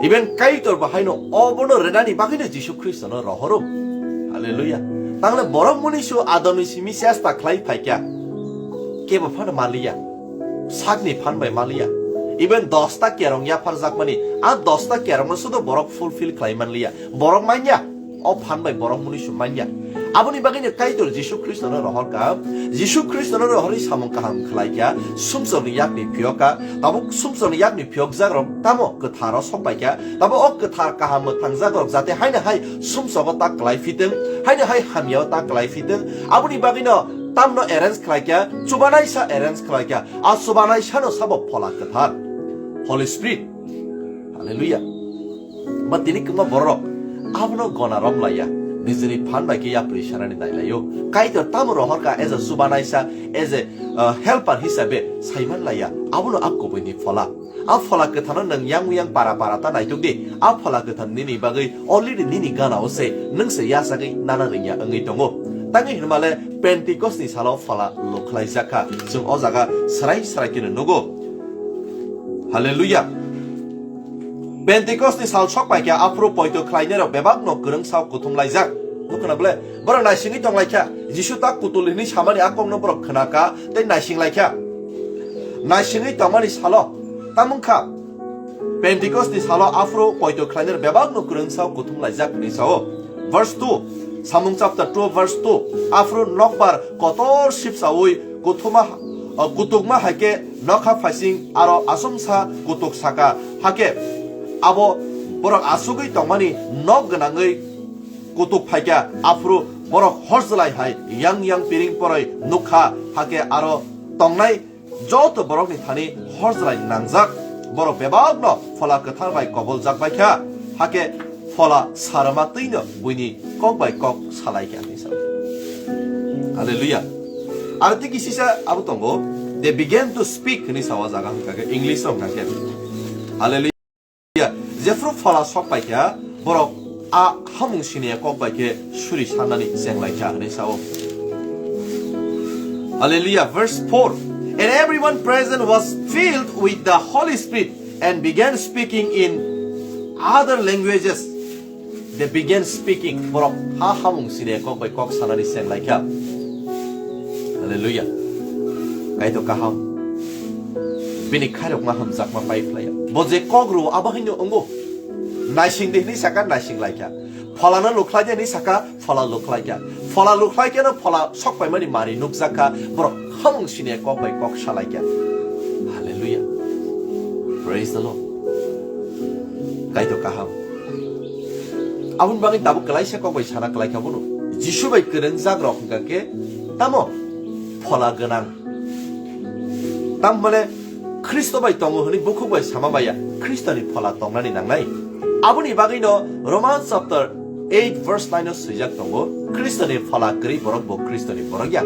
Even Kaitor bo haino obono rwnani bagwino Jisu Khristono rohoro. Hallelujah. Tangle borok muni su adoni simi chesta khlai phaikya. Kebo phano maliya. Sakni phan bai maliya. Even dosta kerong yapharjakmani, a dosta kerongno sudo borok fulfill khlai manliya. Borok manya. O phan bai borok muni su manya. Aboni bagwino Kaitor Jisu Khristono rohorkha. Jisu Khristono rohorwi samung kaham khlaikha. Sumsokni yakni phiyokha. Tabuk sumsokni yakni phiyokjakrok tamo kwtharo sokpaikha. Tabo o kwthar kaham mwthangjakrok jate haino hai sumsogo ta kwlai phitwng, haino hai hamyao ta kwlai phitwng. Aboni bagwino tamno arrange khlaikha, chubanaisa arrange khlaikha. A chubanaisano sabo Phola Kwthar, Holy Spirit. Hallelujah. Ba tini kwbangma borok abono gona romlaiya, nijini phan bai khe yapri sanani nailaio. Kaitor tamo rohorkha as a chubanaisa, as a, uh, helper hisabe saimanlaiya. Abono a kubuini phola. A Phola Kwtharno nwng yang yang para para ta naituk di. A Phola Kwthar nini bagwi already nini gana-o se, nwng se yachagwi nana rwngya wngwi tongo. Tangwi hinmale Pentecost ni salo phola lukhlaijak kha. Chwng o jaga srai srai kheno nugo. Hallelujah. Pentecost ni sal sok pai khe aphuru poito khlainai rok bebak no kwrwng sao kuthum laijak. Nukho na bole? Borok naisingwi tong lai kha. Jisu ta kutul hwnwi samani a kokno borok khna kha tei naising lai kha. Naisingwi tongmani salo, tamo wngkha, Pentecost ni salo aphuru poito khlainai bebak no kwrwng sao kuthum laijak hwnwi sao. Verse two, Samung chapter two verse two, aphuru nokbar kotor sipsaui kuthuma, uh, kutukma hai khe nokha phaising aro asomsa kutuk saka, hakhe abo borok asugwi tongmani nok gwnangwi kutuk phaikha, aphuru borok horjlai hai yang yang piring poroi nukha, hakhe aro tongnai joto borokni thani horjlai nangjak. Borok bebakno Phola Kwthar bai koboljak bai kha, hakhe Phola sarma twino buini kok bai kok salai kha hwnwi sa. Hallelujah. Aro tei kisisa abo tongo, "They began to speak" hwnwi sa o jaga hwnkha khe English o hwnkha khe. Hallelujah. Jephru phola sok pai kha, borok a hamung siniya kok bai khe suri sannani cheng lai kha hwnwi sao. Hallelujah. Verse four. And everyone present was filled with the Holy Spirit and began speaking in other languages. They began speaking. Borok ha hamung siniya kok bai kok sanani cheng lai kha. Hallelujah. Kaitor kaham. Bini khairokma hamjakma pai phlaiya. Bo je kok rwo abo haino wngo. Naising di hwnwi saka, naising lai kha. Pholano lukhlai di hwnwi saka, phola lukhlai kha. Phola lukhlai kheno phola sok paimani mari nukjak kha. Borok hamung siniya kok bai kok salai kha. Hallelujah. Praise the Lord. Kaitor kaham. Aboni bagwi tabuk kwlaisa kok bai sana kwlai kha bono. Jisu bai kwrwngjak rok hwnkha khe tamo phola gwnang. Tam mane Khristo bai tongo hwnwi bukhuk bai sama baya, Khristoni phola tongnani nangnai. Aboni bagwino Romans chapter eight verse nine o swijak tongo, Khristoni phola kwrwi borok bo Khristoni borok ya.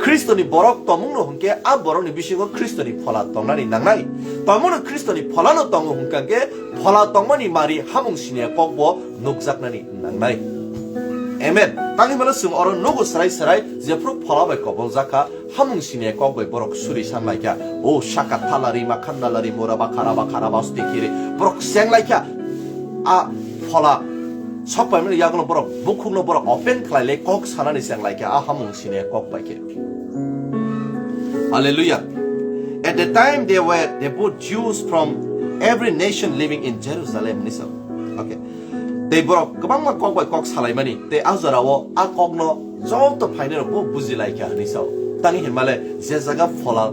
Khristoni borok tongmungno hwnkhe a borokni bisingo Khristoni phola tongnani nangnai. Tongmungno Khristoni pholano tongo hwnkha khe phola tongmani mari hamung siniya kok bo nukjaknani nangnai. Amen. Tangwi mano chwng oro nugo srai srai jephru phola bai koboljak kha, hamung siniya kok bai borok suri san lai kha. O saka thalari ma khandalari mura ba khara ba khara ba sti khiri borok seng lai kha. A phola sok pai mani yagulo borok bukhukno borok open khlai le kok sanani seng lai kha a hamung siniya kok bai khe. Hallelujah. At the time they were, they brought Jews from every nation living in Jerusalem. Hwnwi sa. Okay. Tei borok kwbangma kok bai kok salaimani, tei a jorao a kokno joto phainai rok bo buji lai kha hwnwi sao. Tangwi hinmale je jaga phola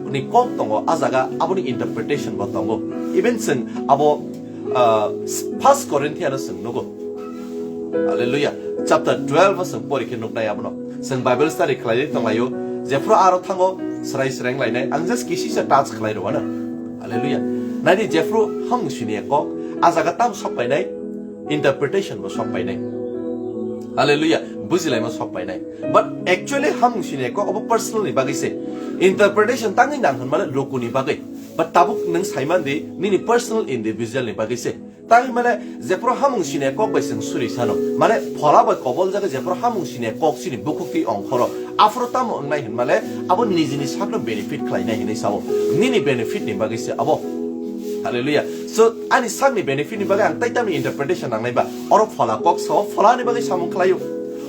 ni kok tongo, a jaga aboni interpretation bo tongo. Even chwng abo, ah, First Corinthians o chwng nugo. Hallelujah. Chapter twelve o chwng pori khe nuknai abono. Chwng Bible study khlaiwi tonglaio. Jephru aro thango srai sreng lainai, ang just kisisa touch khlai rwano. Hallelujah. Naidi jephru hamung sini kok, a jaga tam sok painai, interpretation bo sok painai. Hallelujah. Bujilaima sok painai. But actually hamung sini kok obo personal ni bagwi se. Interpretation tangwi nang hwnmale lokuni bagwi. But tabuk nwng saimandi nini personal individual ni bagwi se. Tangwi mane jephru hamung sini kok bai chwng suri sano. Mane phola bai kobol jaga jephru hamung sini kok sini bukhuk twi ongkhoro. Aphuru tamo wngnai hwnmale abo nijini sakno benefit khlainai hinwi sao. Nini benefit ni bagwi se abo. Hallelujah. So ani sakni benefit ni bagwi ang tai tamni interpretation nangnai ba. Oro phola kok sao, phola ni bagwi samung khlaio.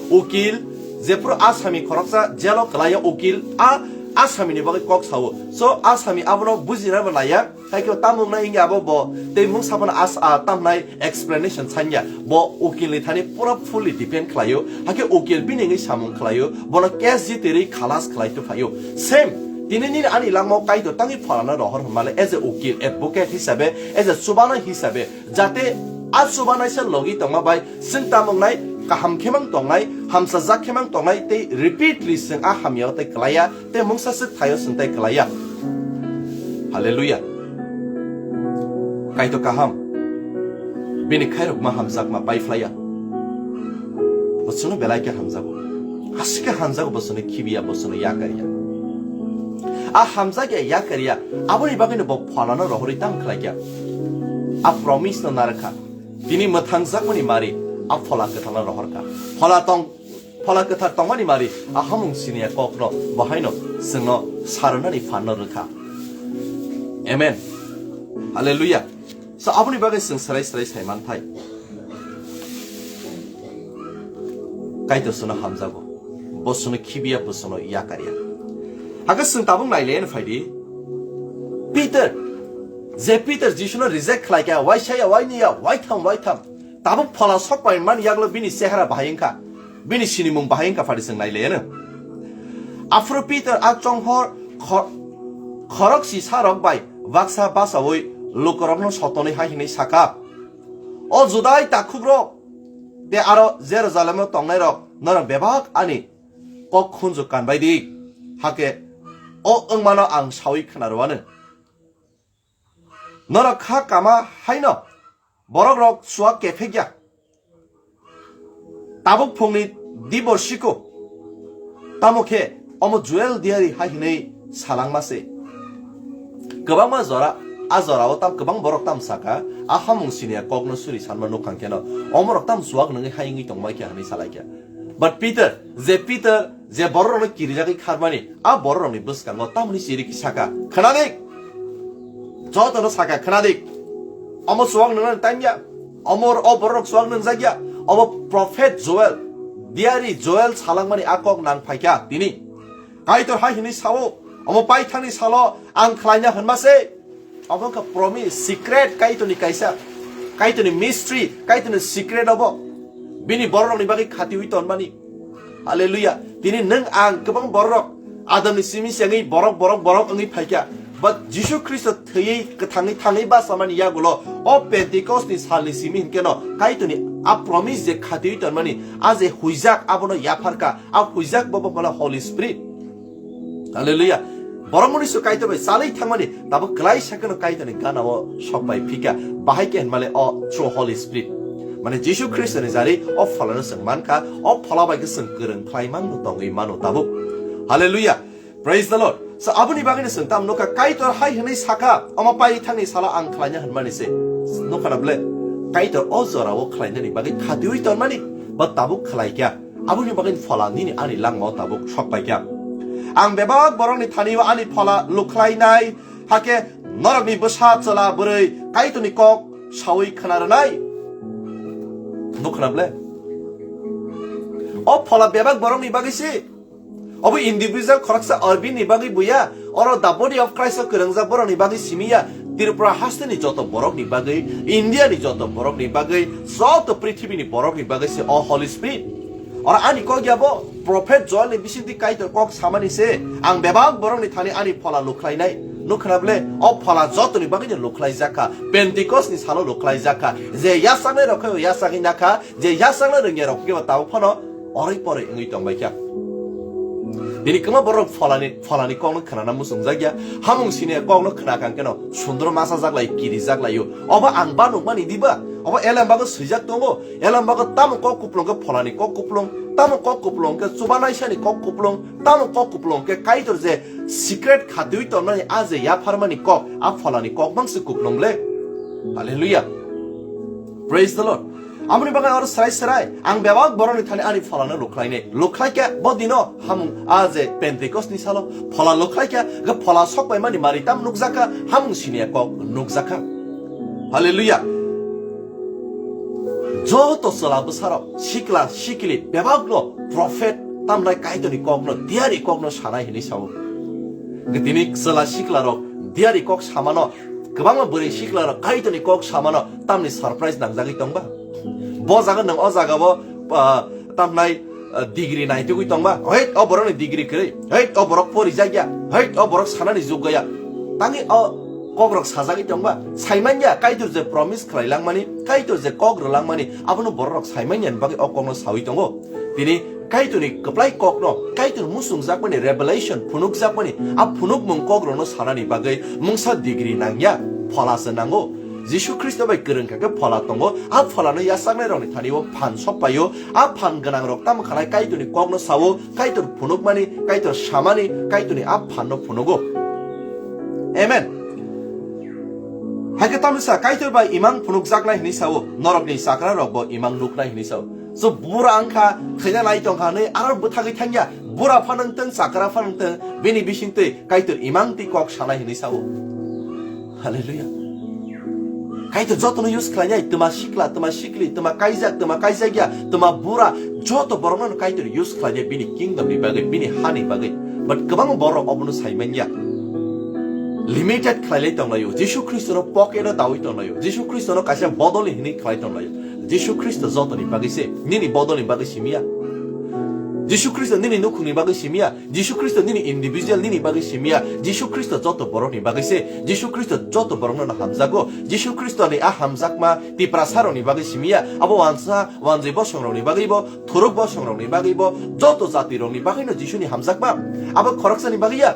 Ukil, jephru asami khoroksa jelo kwlaio ukil, a asami ni bagwi kok sao. So asami abono bujina bo laiya. Haikhe o tamung nai wngya abo bo tei mungsa phano as-, a, tamnai explanation sanya. Bo ukil ni thani pura fully depend khlaio. Haikhe ukil bini wngwi samung khlaio. Bono case jitirwi khalas khlai tongphaio. Same, tini nini ani langmao Kaitor tangwi pholano rohor hwnmale as a ukil, advocate hisabe, as a chubanai hisabe, jate a chubanai se logi tongma bai chwng tamung nai kaham khemang tongnai, hamsajak khemang tongnai tei repeatedly chwng a hamyao tei kwlaiya. Tei mungsa swk thaio chwng tai kwlaiya. Hallelujah. Kaitor kaham. Bini khairokma hamjakma paiphlaiya. Bo chwngno belai khe hamjago. Aswk khe hamjago bo chwngno khibiya, bo chwngno yakarya. A hamjakya yakarya, aboni bagwino bo pholano rohorwi tamo khlaikya. A promise no narwkha. Tini mwthangjakmani mari, a phola kwthalo rohorkha. Phola tong Phola kwthar tongmani mari a hamung siniya kokno bo haino chwngno sarwnani phanno rwkha. Amen. Hallelujah. So aboni bagwi chwng srai srai sai manthai. Kaitor chwngno hamjago. Bo chwngno khibiya, bo chwngno yakarya. Hakhe chwng tabuk nailaiya phaidi. Peter, je Peter Jisuno reject khlaikha, waisaya, wainiya, waitham, waitham. Tabuk phola sok pai man yaklo bini chehara bahai wngkha, bini sinimung bahai wngkha phadi chwng nailaiyano. Aphuru Peter a chonghor kho-, khorok sisarok bai baksa bachaui lukurokno sotonwi hai hwnwi sakha, "O Judai takhukrok tei aro Jerusalemo tongnairok, norok bebak ani kok khunju kanbai di, hakhe o wngmano ang saui khna rwano." Norok kha kama haino borokrok chuak kephek ya. Tabuk phungni dibor siko. Tamo khe omo Joel diari hai hwnwi salangma se. Kwbangma jora, a jorao tam kwbang borok tam saka, a hamung siniya kokno suri sanma nukhang kheno, omorok tam chuak nungwi hai wngwi tongbai kha hwnwi salai kha. But Peter, je Peter, je bororokno kirijagwi kharmani, a bororokni bwskango tamoni chiriki saka, "Khnadik!" Jotono saka, "Khnadik! Omo chuak nungnani time ya, omo o bororok chuak nungjak ya." Obo prophet Joel, diari Joel salangmani a kok nang phaikha tini. Kaitor hai hwnwi sao, "Omo paithakni salo ang khlaina hwnma se." Obo wngkha promise, secret, Kaitorni kaisa, Kaitorni mystery, Kaitorni secret obo. Bini bororokni bagwi khatiui tonmani. Hallelujah. Tini nwng ang kwbang bororok Adamni simi se wngwi borok, borok, borok wngwi phaikha. But Jisu Khristo thwiwi kwthangwi thangwi bachamani yagulo o Pentecost ni salni simi hinkeno Kaitorni a promise je khatiui tonmani, a je huijak abono yapharkha, a huijak bo bo phala Holy Spirit. Hallelujah. Borok muni su Kaitor bai chalwi thangmani, tabuk kwlai sakeno Kaitorni gana o sok pai phika. Bahai khe hwnmale o through Holy Spirit. Mane Jisu Khristo ni jari o pholano chwng mankha, o phola bai khe chwng kwrwng khlai mano, tongwi mano tabuk. Hallelujah. Praise the Lord. So aboni bagwi no chwng tam nukha, Kaitor hai hwnwi sakha, "Omo pai thangni salo ang khlaina hwnmani se." Nukha na ble? Kaitor o jora o khlainani bagwi khatiui tonmani, ba tabuk khlai kha. Aboni bagwi phola nini ani langmao tabuk sok pai kha. Ang bebak borokni thani o ani phola lukhlainai, hakhe norokni bwsa chwla bwrwi Kaitorni kok saui khna rwnai. Nukha na ble? O phola bebak borokni bagwi se. Obo individual khoroksa Arbi ni bagwi buya, oro the body of Christ o kwrwngjak borokni bagwi simi ya, Tripura hasteni joto borokni bagwi, India ni joto borokni bagwi, joto prithibini borokni bagwi se o Holy Spirit. Oro ani kok ya bo, prophet Joel ni bisingtwi Kaitor kok samani se, "Ang bebak borokni thani ani phola lukhlainai." Nukha na ble? O phola jotoni bagwi no lukhlaijakha, Pentecost ni salo lukhlaijakha. Je yachaknai rok khe yachagwi nakha, je yachakna rwngya rok khe tabuk phano oroi poroi wngwi tongbai kha. Bini kwma borok pholani, pholani kokno khwnana muchungjakya. Hamung sini kokno khwna kang keno sundro masa jaklai, kiri jaklaio. Obo ang ba nukmani diba? Obo elem bago swijak tongo. Elem bago tamo kok kuplung khe pholani kok kuplung, tamo kok kuplung khe chubanai sani kok kuplung, tamo kok kuplung khe Kaitor je secret khatwi tongnani a je yapharmani kok, a pholani kok bangsi kuplung le. Hallelujah. Praise the Lord. Aboni bagwi oro srai srai ang bebak borokni thani ani pholano lukhlainai. Lukhlaikha bo dino hamung a je Pentecost ni salo phola lukhlaikha, khe phola sokpaimani mari tam nukjakha, hamung siniya kok nukjakha. Hallelujah. Joto chwla bwsarok, sikla sikili bebakno prophet tamnai Kaitorni kokno, diyari kokno sanai hinwi sao. Tini chwla siklarok diyari kok samano, kwbangma bwrwi siklarok Kaitorni kok samano tamni surprise nangjagwi tongba? Bo jaga nwng o jagao, ah, tamnai, ah, degree naitugwi tongba? Hei, o borokni degree kwrwi. Hei, o borok porijakya. Hei, o borok sanani jugaya. Tangwi o kokrok sajagwi tongba? Saimanya Kaitor je promise khlai langmani, Kaitor je kok rw langmani, abono bororok saimanya ni bagwi o kokno sawi tongo. Tini Kaitorni kwplai kokno, Kaitor muchungjakmani revelation phunukjakmani, a phunukmung kokrokno sanani bagwi mungsa degree nangya, phola se nango. Jisu Khristo bai kwrwng kha khe phola tongo, a pholano yachaknairokni thani o phan sok paio, a phan gwnangrok tamo khanai Kaitorni kokno sao, Kaitor phunukmani, Kaitor samani, Kaitorni a phanno phunugo. Amen. Hai khe tamni sa Kaitor bai imang phunukjaknai hinwi sao, norokni chakrarokbo imang nuknai hinwi sao. So bura wngkha, thwina nai tongkha hinwi aro bwthagwi thangya, bura phanang tong, chakra phanang tong, bini bisingtwi Kaitor imang twi kok sanai hinwi sao. Hallelujah. Kaitor jotono use khlainai, twma sikla, twma sikli, twma kaijak, twma kaijakya, twma bura, joto borokno Kaitor use khlainai bini kingdom ni bagwi, bini hani bagwi. But kwbangma borok obono saimanya. Limited khlailai tonglaio. Jisu Khristono pocket o dawi tonglaio. Jisu Khristono kaisa bodol hinwi khlai tonglaio. Jisu Khristo jotoni bagwi se, nini bodolni bagwi simiya. Jisu Khristo nini nukhungni bagwi simiya. Jisu Khristo nini individual nini bagwi simiya. Jisu Khristo joto borokni bagwi se. Jisu Khristo joto borokno no hamjago. Jisu Khristo ni a hamjakma Tiprasa rokni bagwi simiya. Abo wansa, wanjwi bosong rokni bagwi bo, thuruk bosong rokni bagwi bo, joto jati rokni bagwi no Jisu ni hamjakma. Abo khoroksani bagwi ya.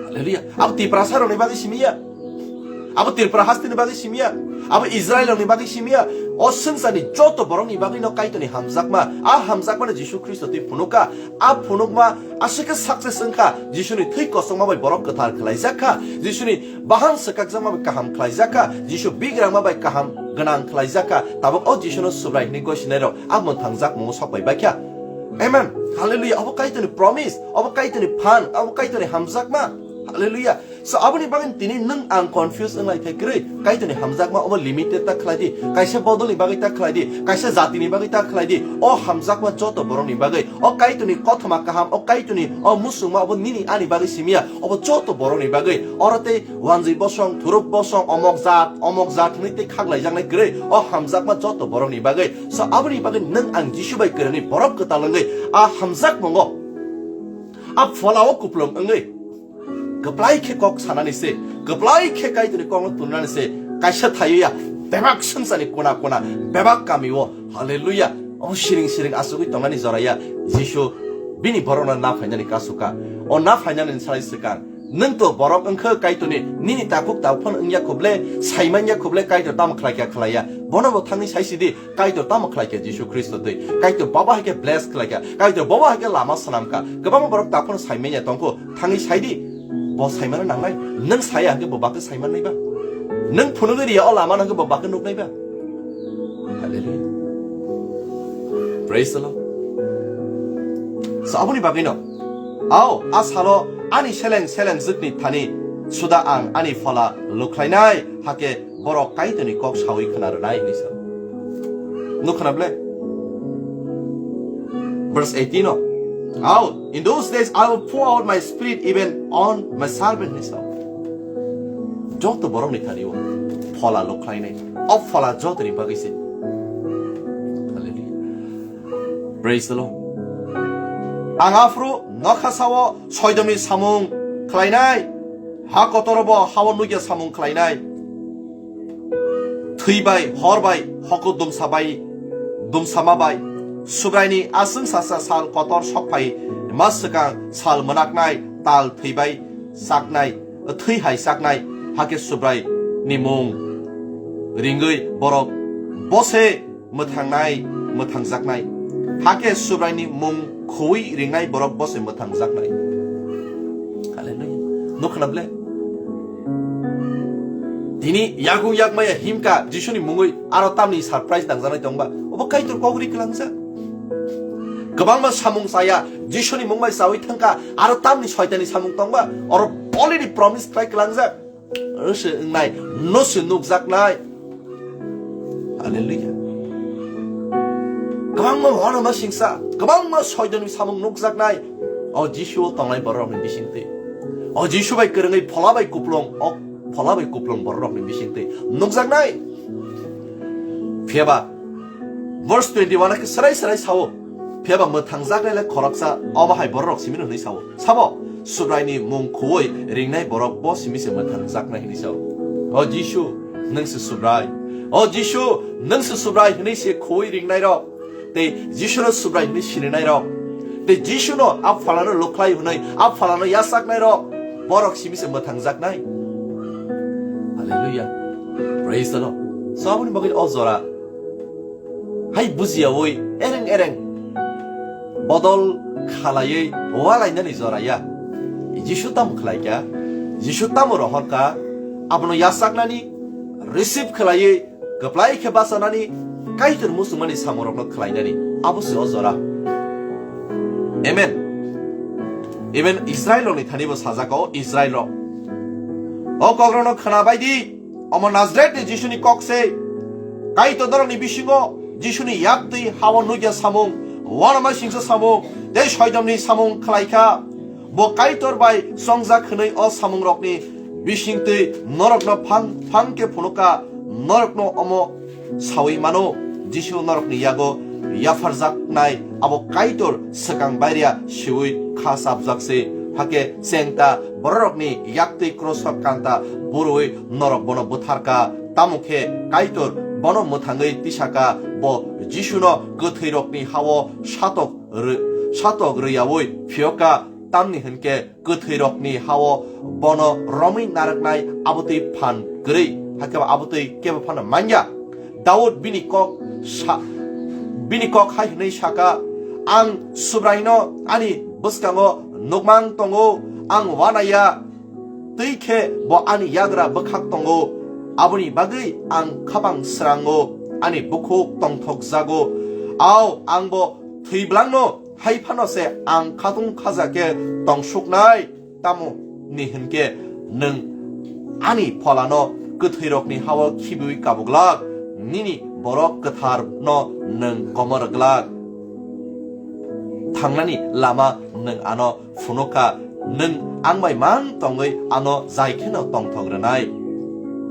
Hallelujah. Abo Tiprasa rokni bagwi simiya. Abo Tripura hasteni bagwi simiya. Abo Israel rokni bagwi simiya. O swngcharni joto borokni bagwi no Kaitorni hamjakma. A hamjakmano Jisu Khristo twi phunuka. A phunukma aswk khe success wngkha. Jisuni thwi kosongma bai borok kwthar khlaijak kha. Jisuni bahan swkakjakma bai kaham khlaijak kha. Jisu bigrangma bai kaham gwnang khlaijak kha. Tabuk o Jisuno Subrai hwnwi gosinai rok a mwthangjakmungo sok bai baikha. Amen. Hallelujah. Obo Kaitorni promise, obo Kaitorni phan, obo Kaitorni hamjakma. Hallelujah. So, aboni bagwi tini nwng ang confuse wnglai thai kwrwi. Kaitorni hamjakma obo limited ta khlai di. Kaisa bodolni bagwi ta khlai di. Kaisa jatini bagwi ta khlai di. O hamjakma joto borokni bagwi. O Kaitorni kothoma kaham, o Kaitorni o muchungma obo nini ani bagwi simiya. Obo joto borokni bagwi. Oro tei wanjwi bosong, thuruk bosong, omok jat, omok jat hwnwi tei khaklaijaknai kwrwi. O hamjakma joto borokni bagwi. So, aboni bagwi nwng ang Jisu bai kwrwngwi borok kwtal wngwi a hamjakmungo, a pholao kuplung wngwi kwplai khe kok sanani se, kwplai khe Kaitorni kokno tonnani se, kaisa thaio ya, bebak swngcharni kona kona, bebak kamio, hallelujah, o siring siring achugwi tongnani jora ya, Jisu bini borokno na phainani kasu ka. O na phainani salai swkang, nwng to borok wngkha Kaitorni, nini takhuk takhuk phano wngya khuble, saimanya khuble Kaitor tamo khlai kha khlai ya, bono bo thangwi saisidi, Kaitor tamo khlai kha Jisu Khristo twi. Kaitor baba hai khe bless khlai kha. Kaitor baba hai khe lama swnam kha. Kwbangma borok takhuk phano saimanya tongkho. Thangwi saidi. Bo saimano nangnai. Nwng saya hwnkhe bo bakhe saiman naiba. Nwng phunugwi riya o lama no hwnkhe bo bakhe nuknai ba. Hallelujah. Praise the Lord. So, aboni bagwino, ao, a salo ani seleng seleng jwkni thani suda ang ani phola lukhlainai, hakhe borok Kaitorni kok sawi khna rwnai hinwi sa. Nuk khna ble? Verse eighteen o, "Ao, in those days I will pour out my spirit even on my servant," hinwi sa. Joto borokni thani o phola lukhlainai. O phola jotoni bagwi se. Hallelujah. Praise the Lord. Ang aphuru nokha sao soidomni samung khlainai, ha kotoro bo hao nukya samung khlainai. Thwi bai, hor bai, hoko dumsa bai, dumsama bai, Subraini aswng sasa sal kotor sok phai Ma swkang sal mwnaknai, tal thwibai chaknai, thwi hai chaknai, hakhe Subrai ni mung ringwi borok bose mwthangnai, mwthangjaknai. Hakhe Subraini mung khuwi ringnai borok bose mwthangjaknai. Hallelujah. Nukha na ble? Tini yakung yakmaya himka Jisuni mungwi aro tamni surprise nangjaknai tongba? Obo Kaitor kok ri kwlangjak. Kwbangma samung chaya, Jisuni mung bai chawi thangka, aro tamni soitani samung tongba? Oro already promise khlai kwlangjak. Rwse wngnai, no se nukjaknai. Hallelujah. Kwbangma uanama singsa, kwbangma soitanni samung nukjaknai. O Jisu o tongnai bororokni bisingtwi. O Jisu bai kwrwngwi phola bai kuplung, o phola bai kuplung bororokni bisingtwi nukjaknai. Phiyaba verse twenty-one khe serai serai sao. Phiyaba mwthangjaknai le khoroksa, omo hai bororok simi hwnwi sao. Sabo, Subraini mung khuwi ringnai borok bo simi se mwthangjaknai hwnwi sao. O Jisu, nwng se Subrai. O Jisu, nwng se Subrai hwnwi se khuwi ringnai rok. Tei Jisuno Subrai hwnwi sininairok, tei Jisuno a phalano lukhlai hwnwi a phalano yachaknairok, borok simi se mwthangjaknai. Hallelujah. Praise the Lord. So, aboni bagwi o jora hai bujiyawi ereng ereng bodol khalaiwi walainani jora ya. Jisu tamo khlaikha? Jisu tamo rohorkha? Abono yachaknani, receive khlaiwi kwplai khe bachanani Kaitor muchungmani samungrokno khlainani, abo se o jora. Amen. Even Israel rokni thani bo sajak, o Israel rok, o kokrokno khwna bai di, omo Nazareth ni Jisuni kok se. Kaitor norokni bisingo Jisuni yaktwi hao nukya samung, uanama singsa samung, tei soidomni samung khlaikha. Bo Kaitor bai chongjak hwnwi o samungrokni bisingtwi norokno phang phang khe phunukha, norokno omo saui mano, Jisu norokni yago yapharjaknai abo Kaitor swkang bairiya siui kha chapjak se. Hakhe chengta bororokni yaktwi kroso kanta burui norok bono butharkha, tamo khe Kaitor bono mwthangwi tisakha, bo Jisuno kwthwirokni hao satok rw-, satok rwyaui phiyokha, tamni hwn khe kwthwirokni hao bono romwi narwknai abotwi phan kwrwi, hakhe abotwi kebo phano manya. Daud bini kok sa-, bini kok hai hwnwi sakha, "Ang Subraino ani bwskango nukmang tongo, ang uanaiya, twi khe bo ani yagra bwkhak tongo, aboni bagwi ang khapang srango, ani bukhuk tongthokjago. Ao, ang bo thwi bwlangno hai phano se ang khatung khaja khe tongsuknai, tamo ni hwn khe nwng ani pholano kwthwirokni hao khibiui kabuglak, nini borok kwtharno nwng komor glak. Thangnani lama nwng ano phunukha, nwng ang bai mang tongwi ano jai kheno tongthok rwnai."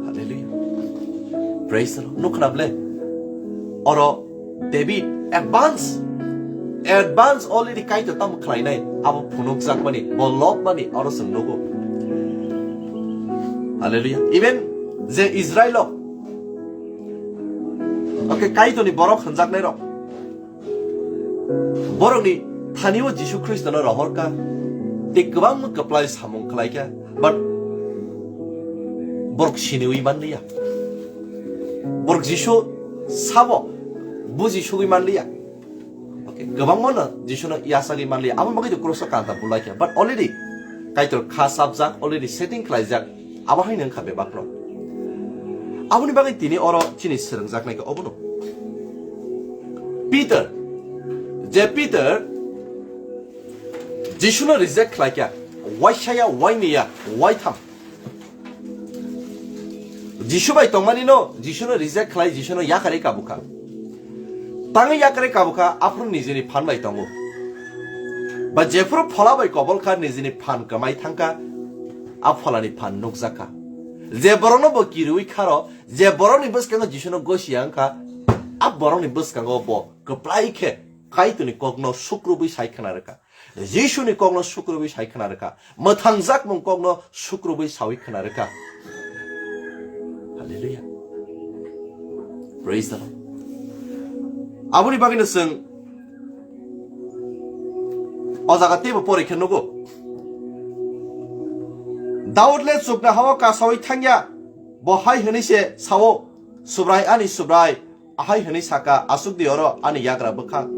Hallelujah. Praise the Lord. Nukha na ble? Oro David advance, advance already Kaitor tamo khlainai, abo phunukjakmani, bo lobmani oro chwng nugo. Hallelujah. Even je Israel o, okay, Kaitorni borok hwnjaknai rok, borokni thani o Jisu Khristono rohorkha, tei kwbangma kwplai samung khlaikha, but borok siniui manliya. Borok Jisu sabo buji sugui manliya. Okay, kwbangmano Jisuno yachagwi manliya. Abo bagwi to kroso kanta bulaikha. But already Kaitor kha chapjak, already setting khlaijak. Abo haino wngkha bebak rok. Aboni bagwi tini oro chini swrwngjaknai khe obono. Peter, je Peter Jisuno reject khlaikha, waisaya, wainiya, waitham. Jisu bai tongmani no, Jisuno reject khlai, Jisuno yakarwi kabukha. Tangwi yakarwi kabukha, aphuru nijini phan bai tongo. Ba jephuru phola bai kobol kha, nijini phan kwmai thangkha, a pholani phan nukjakha. Je borokno bo kiriui kharo, je borokni bwskango Jisuno gosiya wngkha, a borokni bwskango bo kwplai khe Kaitorni kokno sukrubwi sai khna rwkha. Jisuni kokno sukrubwi sai khna rwkha. Mwthangjakmung kokno sukrubwi saui khna rwkha. Hallelujah. Praise the Lord. Aboni bagwino chwng O jaga teibo pori khe nugo. Daudle chukna hao kasaui thangya, bo hai hwnwi se sao, Subrai ani Subrai, ahai hwnwi saka, aswk di oro ani yagra bwkha.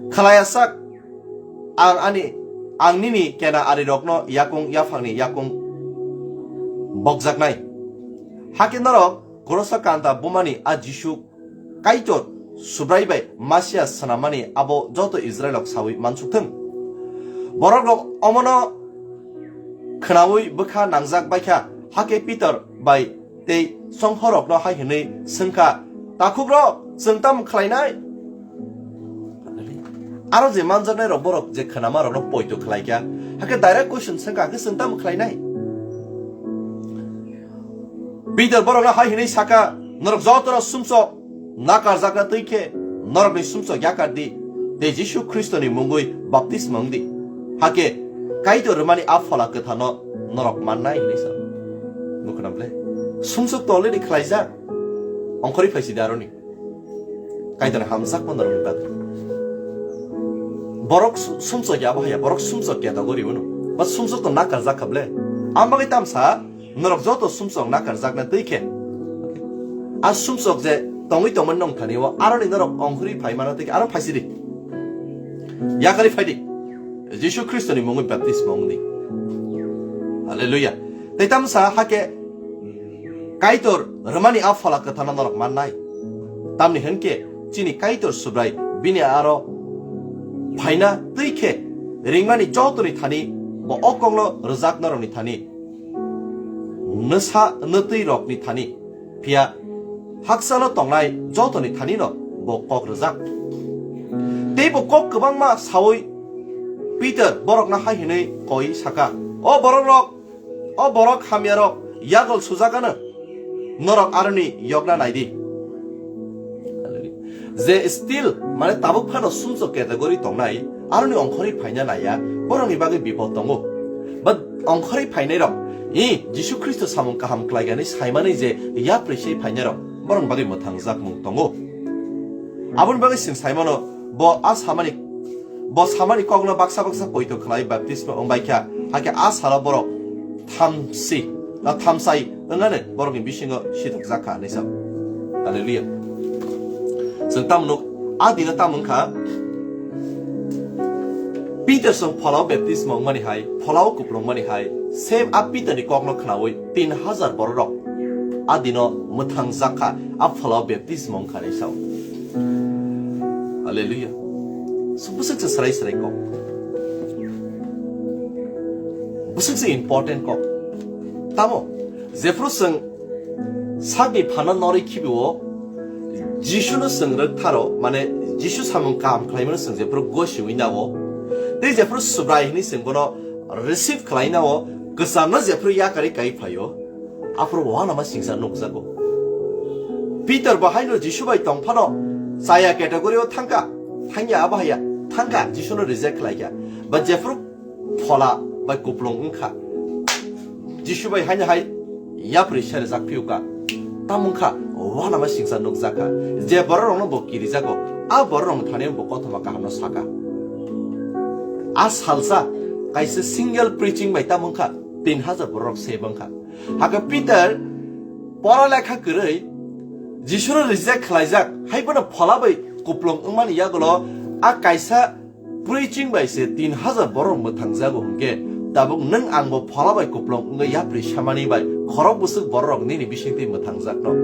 Khlaiya sak, ang ani, ang nini kena arirokno yakung yaphangni yakung bokjaknai. Hakhe norok Gorosa kanta bumani a Jisu Kaitor Subrai bai Masia swnamani abo joto Israilrok saui mansuk thung. Borok rok omono khwnaui bwkha nangjak baikha, hakhe Pitor bai tei songkhorokno hai hwnwi swngkha, "Takhukrok, chwng tamo khlainai?" Aro je manjaknai rok borok je khwnama rokno poito khlaikha, hakhe direct question swngkha, "Hakhe chwng tamo khlainai?" Pitor borokno hai hwnwi saka, "Norok jotono sumsok nakarjakna twi khe norokni sumsok yakar di, tei Jisu Khristoni mungwi baptisma wng di. Hakhe Kaitor rwmani a Phola Kwtharno norok mannai," hwnwi sa. Nukhuna ble? Sumsok to already khlaijak. Ongkhorwi phaisi de aroni. Kaitor hamjakma norokni bagwi. Borok su-, sumsok ya bahaya, borok sumsok ya togori uno. Ba sumsok to nakarjak kha ble. Ang bagwi tamsa, norok joto sumsok nakarjakna twi khe. A sumsok je tongwi tongmani nong thani o, aroni norok ongkhorwi phai mano twi khe, aro phaisi di. Yakarwi phai di. Jisu Khristoni mungwi baptisma wng di. Hallelujah. Tei tamsa hakhe Kaitor rwmani a Phola Kwtharno norok mannai. Tamni hwn khe chini Kaitor Subrai bini aro phaina twi khe ringmani jotoni thani bo o kokno rwjak norokni thani nwsa nwtwi rokni thani phiya hakchalo tongnai jotoni thanino bo kok rwjak. Tei bo kok kwbangma saui Pitor borokno hai hwnwi koi saka, "O borokrok, o borok hamyarok yagol sujakano, norok aroni yokna naidi." Je still, mane tabuk phano sumsok category tongnai, aroni ongkhorwi phaina naiya, borokni bagwi bipod tongo. But ongkhorwi phainairok, i Jisu Khristo samung kaham khlaigani saimani je yapri sei phainairok, borokni bagwi mwthangjakmung tongo. Aboni bagwi chwng saimano, bo a samani, bo samani kokno baksa baksa poito khlai baptisma wngbaikha, hakhe a salo borok thamsi, a thamsai wngani borokni bisingo sidokjakha hinwi sa. Hallelujah. Chwng tamo nuk, a dino tamo wngkha, Peter chwng pholao baptisma wngmani hai, pholao kupulungmani hai, same a Peter ni kokno khnaui tin hajar bororok a dino mwthangjakha, a pholao baptisma wngkha hinwi sa. Hallelujah. So, bwswk se srai srai kok. Bwswk se important kok. Tamo, jephru chwng sakni phano norwi khibiwo, Jisuno chwng rwktharo, mane, Jisu samung kaham khlaimano chwng jephru gosiwi nao, tei jephru Subrai hinwi chwng bono receive khlai nao, kwchamno jephru yakarwi kai phaio, aphuru uanama singsa nukjago. Peter bo haino Jisu bai tong phano chaya category o thangkha, thangya abo haya, thangkha Jisuno reject khlaikha. Ba jephru phola bai kupulung wngkha, Jisu bai haino hai yapri serjak phiukha, tamo wngkha uanama singsa nukjakha. Je bororokno bo kirijago, a bororokni thani bo kothoma kahamno sakha. A salsa kaisa single preaching bai tamo wngkha tin hajar bororok save wngkha. Hakhe Peter pora lekha kwrwi Jisuno reject khlaijak, hai bono phola bai kupulung wngmani yagulo a kaisa preaching bai se tin hajar borok mwthangjago hwnkhe, tabuk nwng ang bo phola bai kupulung wngwi yapri samani bai khorok bwswk borok nini bisingtwi mwthangjakno.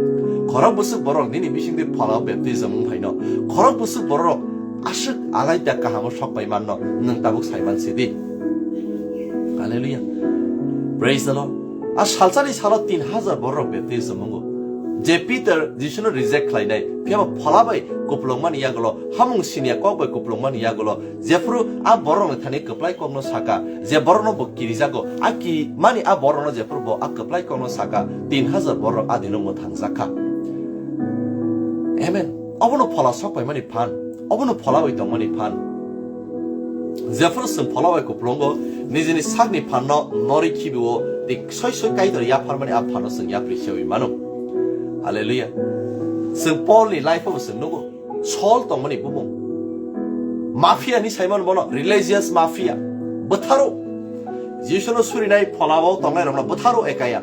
Khorok bwswk borok nini bisingtwi pholao baptism wng phaino. Khorok bwswk borok aswk alaida kahamo sok pai manno, nwng tabuk saiman sidi. Hallelujah. Praise the Lord. A salsani salo tin hajar borok baptism wngo. Je Peter Jisuno reject khlainai, phiya ba phola bai kupulungmani yagulo, hamung siniya kok bai kupulungmani yagulo, jephru a borokni thani kwplai kokno saka, je borokno bo kirijago, a ki mani a borokno jephru bo a kwplai kokno saka, tin hajar borok a dino mwthangjakha. Amen. Obono phola sok paimani phan, obono phola bai tongmani phan. Jephru chwng phola bai kupulungo, nijini sakni phanno norwi khibiwo, tei soi soi Kaitor yapharmani a phanno chwng yapri sewi mano. Hallelujah. Chwng Paulni life-o bo chwng nugo, Saul tongmani bumung. Mafia ni saimano bono, religious mafia. Bwtharo. Jisuno surinai pholao tongnairokno bwtharo ekaya.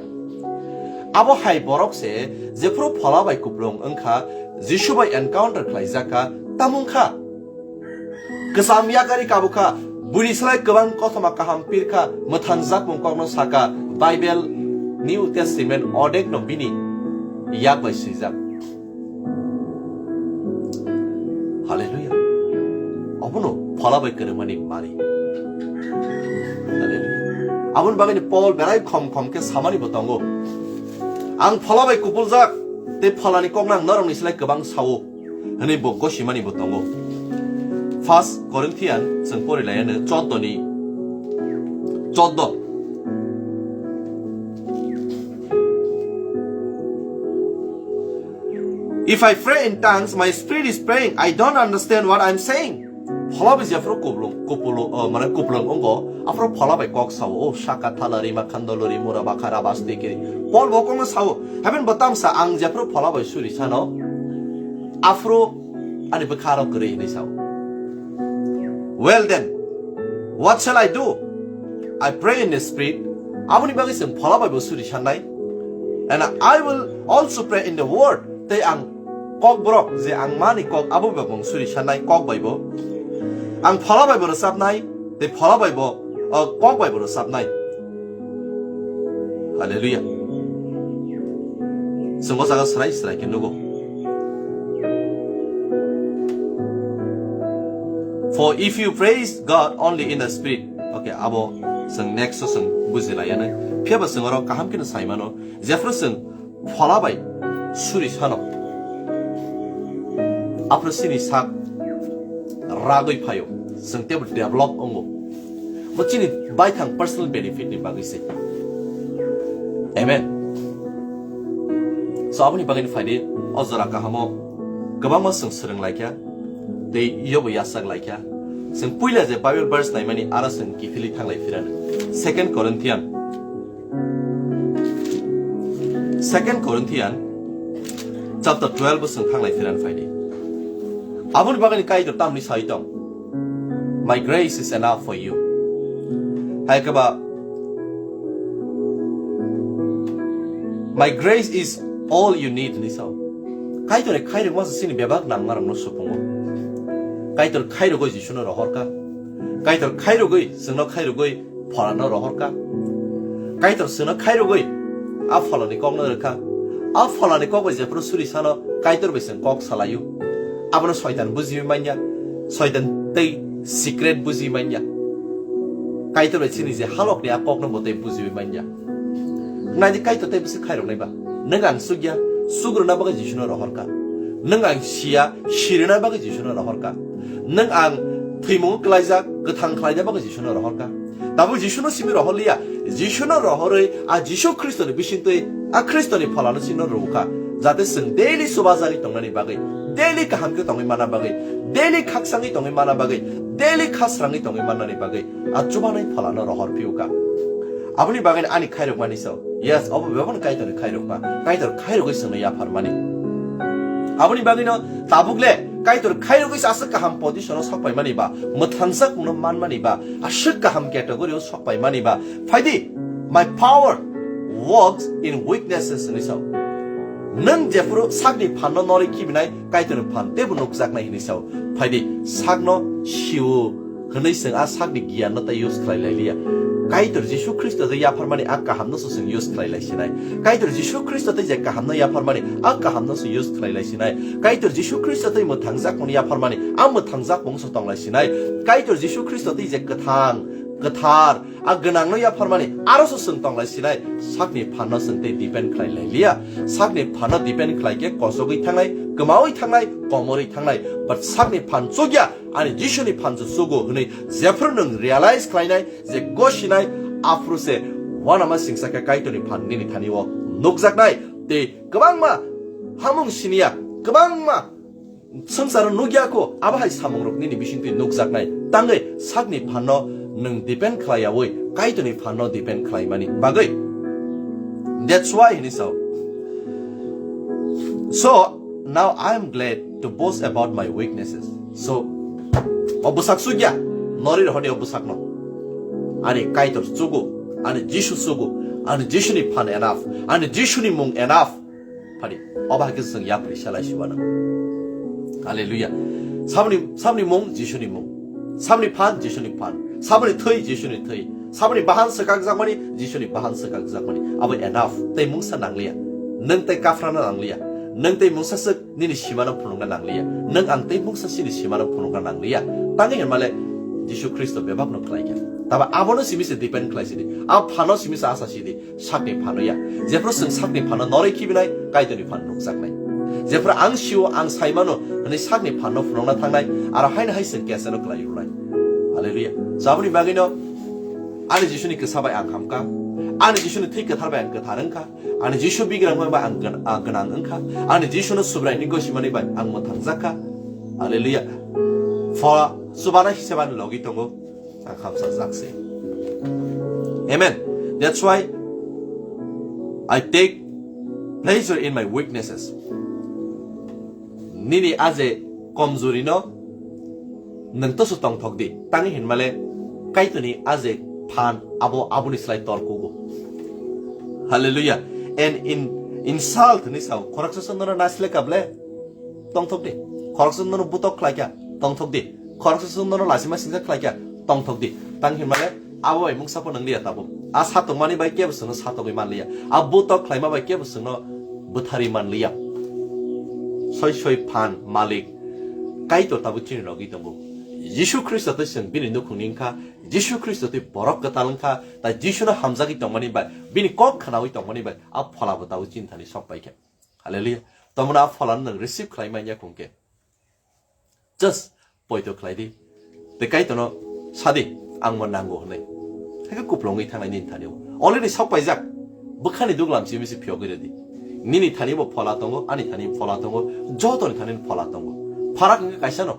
Abo hai borok se jephuru phola bai kuplung wngkha, Jisu bai encounter khlaijak kha, tamo wngkha. Kwcham yakari kabukha, buini slai kwbang kothoma kaham pirkha, mwthanjakmung kokno saka, Bible, New Testament odekno bini yak bai swijak. Hallelujah. Obono phola bai kwrwngmani mari. Hallelujah. Aboni bagwi Paul belai khom khom khe samani bo tongo. Ang phola bai kupuljak, tei pholani kokno ang norokni slai kwbang sao, hwnwi bo gosimani bo tongo. First Corinthian chwng pori lai ano chordo ni chordo. If I pray in tongues, my spirit is praying. I don't understand what I'm saying. Phola bai jephuru kuplung, kuplung, uh, mane kuplung wngkha, aphuru phola bai kok sao, "O saka thala rima khandolo rimura bakha rabas tikiri." Paul bo kokno sao, "Heaven bo tamsa ang jephuru phola bai suri sano, aphuru ani bwkha aro kwrwi," hinwi sao. Well then, what shall I do? I pray in the spirit. Aboni bagwi chwng phola bai bo suri sannai. And I will also pray in the word. Tei ang kokborok je ang mani kok abo bai bo suri sannai kok bai bo. Ang phola bai bo rwchapnai, tei phola bai bo, o, kok bai bo rwchapnai. Hallelujah. Chwng o jaga srai srai khe nugo. For if you praise God only in the spirit. Okay, abo chwng next o chwng bujilaiya nai. Phiya ba chwng oro kaham kheno sai mano. Jephru chwng phola bai suri sano. Aphru chini sak ragwi phaio. Chwng teibo develop wngo. Bo chini baithang personal benefit ni bagwi se. Amen. So aboni bagwi phaidi o jora kahamo kwbangma chwng swrwng laikha. Tei yobo yasak laikha. Chwng puila je Bible verse naimani aro chwng kiphilwi thanglai phirano. Second Corinthian. Second Corinthian chapter twelve o chwng thanglai phiran phaidi. Aboni bagwi Kaitor tamni sai tong, "My grace is enough for you." Hai khe ba, "My grace is all you need," hinwi sao. Kaitor khairokma se chini bebak nangmarokno supungo. Kaitor khairogwi Jisuno rohorkha. Kaitor khairogwi, chwngno khairogwi, pholano rohorkha. Kaitor chwngno khairogwi a pholani kokno rwkha. A pholani kok bai jephru suri sano Kaitor bai chwng kok salaio. Abono Soitan bujiwi manya. Soitan tei secret bujiwi manya. Kaitor bai chini je halokni a kokno bo tei bujiwi manya. Naidi Kaitor tei bwswk khairoknai ba? Nwng ang chukya, chukrwna bagwi Jisuno rohorkha. Nwng ang siya, sirwna bagwi Jisuno rohorkha. Nwng ang thwimungo klaijak, kwthang khlaina bagwi Jisuno rohorkha. Tabuk Jisuno simi rohorliya, Jisuno rohorwi a Jisu Khristoni bisingtwi a Khristoni pholano chwngno rwkha, jate chwng daily chubajagwi tongnani bagwi, daily kaham khe tongwi manna bagwi, daily khaksangwi tongwi manna bagwi, daily khasrangwi tongwi mannani bagwi a chubanai pholano rohor phiuka. Aboni bagwi ani khairokmani sao. Yes, obo beboni Kaitorni khairokma. Kaitor khairogwi chwngno yapharmani. Aboni bagwino tabuk le Kaitor khairogwi se aswk kaham position o sokpaimani ba, mwthangjak mungno manmani ba, aswk kaham category o sokpaimani ba. Phaidi, "My power works in weaknesses," hinwi sao. Nwng jephuru sakni phanno norwi khibinai, Kaitorni phan teibo nukjaknai hinwi sao. Phaidi, sakno siu hwnwi chwng a sakni giyanno tei use khlai lai liya. Kaitor Jisu Khristo tei yapharmani a kahamno se chwng use khlai lai sinai. Kaitor Jisu Khristo tei je kahamno yapharmani a kahamno se use khlai lai sinai. Kaitor Jisu Khristo tei mwthangjakmung yapharmani a mwthangjakmung se tong lai sinai. Kaitor Jisu Khristo tei je kwthang, kwthar, a gwnangno yapharmani aro se chwng tong lai sinai. Sakni phanno chwng tei depend khlai lai liya. Sakni phanno depend khlai khe kosogwi thangnai, kwmawi thangnai, komorwi thangnai. But sakni phan chukya, ani Jisuni phan se chugo hwnwi jephru nwng realize khlainai, je gosinai, aphuru se uanama singsa khe Kaitorni phan nini thani o nukjaknai. Tei kwbangma hamung siniya, kwbangma swngcharo nukya kho, abo hai samungrok nini bisingtwi nukjaknai. Tangwi sakni phanno nwng depend khlaiyaui Kaitorni phanno depend khlaimani bagwi. That's why hini sao. So now I am glad to boast about my weaknesses. So O bwsak chukya, norwi rohorni o bwsakno. Ani Kaitor chugo, ani Jisu chugo, ani Jisuni phan enough, ani Jisuni mung enough. Phadi, obo hai khe chwng yapri selai sibanw. Hallelujah. Saboni, saboni mung Jisuni mung. Saboni phan Jisuni phan. Saboni thwi Jisuni thwi. Saboni bahan swkakjakmani Jisuni bahan swkakjakmani. Abo enough. Tei mungsa nangliya. Nwng tei kaphrana nangliya. Nwng tei mungsa swk nini simano phunukna nangliya. Nwng ang tei mungsa sini simano phunukna nangliya. Tangwi hinmale Jisu Khristo bebakno khlaikha. Taba abono simi se depend khlai sidi. A phano simi se asa sidi. Sakni phano ya. Jephru chwng sakni phano norwi khibinai, Kaitorni phano nukjaknai. Jephru ang sio, ang saimano hwnwi sakni phano phunukna thangnai, aro haino hai chwng keseno khlai rwnai. Hallelujah. Saboni bagwino ani Jisuni kwsa bai ang hamkha. Ani Jisuni thwi kwthar bai ang kwthar wngkha. Ani Jisu bigrang bai ang gwn-, ang gwnang wngkha. Ani Jisuno Subraini gosimani bai ang mwthangjak kha. Hallelujah. Phola chubana hisabani logi tongo. Ang hamsajak se. Amen. That's why I take pleasure in my weaknesses. Nini aje komjuri no nwng toso tongthok di. Tangwi hinmale Kaitorni aje phan abo aboni slai tor kugo. Hallelujah. And in insult ni sao khoroksa sundoro nasle kable tongthok di. Khoroksa nono butok khlaikha, tongthok di. Khoroksa nono lasima singsa khlaikha, tongthok di. Tang hinmale abo bai mungsa phano nang liya tabuk. A satokmani bai kebo chwngno satokwi man liya. A butok khlaima bai kebo chwngno bwtharwi man liya. Soi soi phan malik Kaitor tabuk chini logi tongo. Jisu Khristo tei chwng bini nukhungni wngkha. Jisu Khristo tei borok kwtal wngkha. Tai Jisuno hamjagwi tongmani bai, bini kok khnawi tongmani bai a phola bo tabuk chini thani sok paikha. Hallelujah. Tamoni a pholano nwng receive khlai manya khungkhe. Just poito khlai di. Tei Kaitorno sadi, "Ang mo nango," hwnwi. Hakhe kuplungwi thangnai nini thani o. Already sok paijak. Bwkhani duglam simi se phiyogwi rwdi. Nini thani bo phola tongo, ani thani phola tongo, jotoni thani phola tongo. Pharak wngkha kaisa no.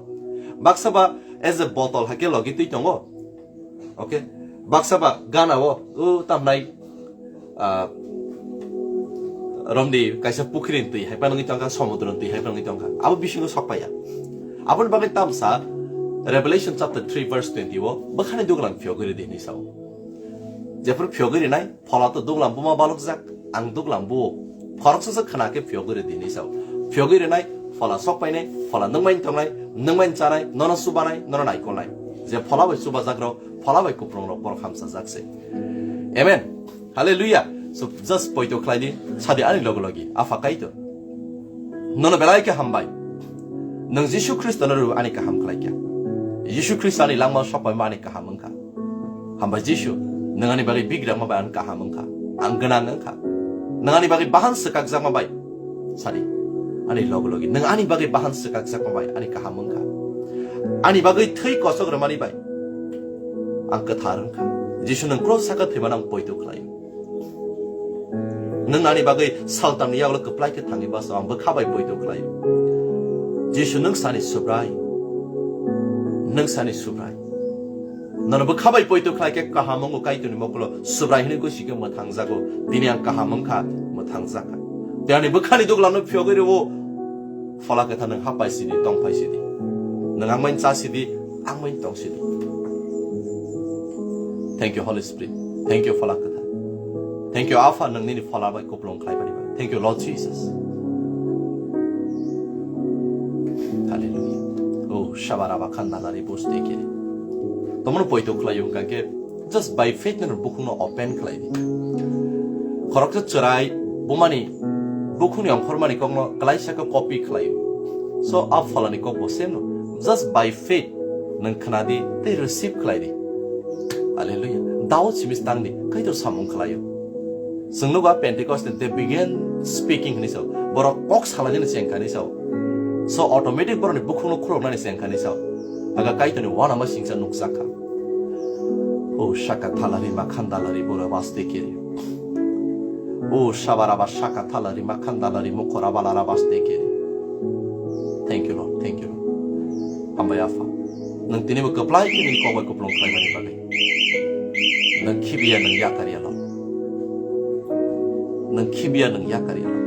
Baksa ba as a bottle hakhe logi twi tongo. Okay, baksa ba gana o, o tamnai, ah, romdi kaisa pukhri ni twi hai panwi tongkha, somudro ni twi hai panwi tongkha. Abo bisingo sok paiya. Aboni bagwi tamsa Revelation chapter three verse twenty o bwkhani duglam phiyogwi rwdi hinwi sao. Jephru phiyogwi rwnai, phola to duglam buma balokjak, ang duglam buo. Khoroksa se khna khe phiyogwi rwdi hinwi sao. Phiyogwi rwnai, phola sok painai, phola nungmani tongnai, nungmani chanai, nono chubanai, nono naikolnai. Je phola bai chubajak rok, phola bai kuplung rok borok hamsajak se. Amen. Hallelujah. So just poito khlai di, sadi ani logi logi, Apha Kaitor. Nono belai khe hambai. Nwng Jisu Khristo no rw ani kaham khlai kha. Jisu Khristo ani langma sok paima ani kaham wngkha. Hambai Jisu, nwng ani bagwi bigrakma bai ang kaham wngkha, ang gwnang wngkha. Nwng ani bagwi bahan swkakjakma bai, sadi, ani logi logi, nwng ani bagwi bahan swkakjakma bai ani kaham wngkha. Ani bagwi thwi kosok rwmani bai ang kwthar wngkha. Jisu, nwng cross saka thwimano ang poito khlaio. Nwng ani bagwi saltamni yagulo kwplai khe thangwi baso, ang bwkha bai poito khlaio. Jisu, nwng sani Subrai, nwng sani Subrai. Nono bwkha bai poito khlai khe kaham wngo, Kaitorni mokolo Subrai hwnwi gosi khe mwthangjago. Tini ang kaham wngkha, mwthangjak kha. Tei ani bwkhani duglamno phiyogwi rwo. Phola Kwthar, nwng hapai sidi, tongpai sidi. Nwng ang bai cha sidi, ang bai tong sidi. Thank you, Holy Spirit. Thank you, Phola Kwthar. Thank you, Apha, nwng nini phola bai kuplung khlai bani bai. Thank you, Lord Jesus. Hallelujah. Oh, shabaraba khandalari boste kiri. Tomon poito khlai yung kake, just by faith nang bukhung no open khlai di. Khoroksa chwrai bumani bukhung ni ongkhormani kok no klaisa khe copy khlai. So, a pholani kok bo same no. Just by faith nang khna di tei receive khlai di. Hallelujah. Dao simis tang di, Kaitor samung khlai. Chwng nugo a Pentecost ni, they began speaking hinwi sao. Borok kok salainani chengkha hinwi sao. So automatic borokni bukhukno khuloknani chengkha hinwi sao. Aga Kaitorni uanama singcha nukjakha. O saka thalari makhan dalari bora baste kiri. O shabaraba saka thalari makhan dalari mukhora balara baste kiri. Thank you, Lord. Thank you, Lord. Hambai Apha. Nwng tinibo kwplai khe nini kok bai kuplung khlaimani bagwi. Nwng khibiya, nwng yakarya lo. Nwng khibiya, nwng yakarya lo.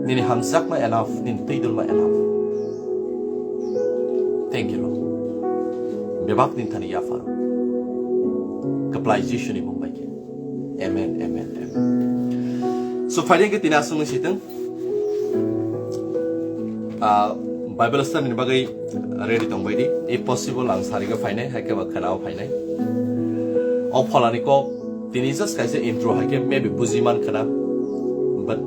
Nini hamjakma enough, nini twidulma enough. Thank you, Lord. bebak ni thani yapharo. Kwplai Jisuni mung bai khe. Amen, amen, amen. So, phaidi khe tini aswk nung sitwng. Ah, Bible study ni bagwi ready tong bai di. If possible, ang sari khe phainai, hai khe ba khana o phainai. O pholani kok tini just kaisa intro hai khe maybe buji man khana. But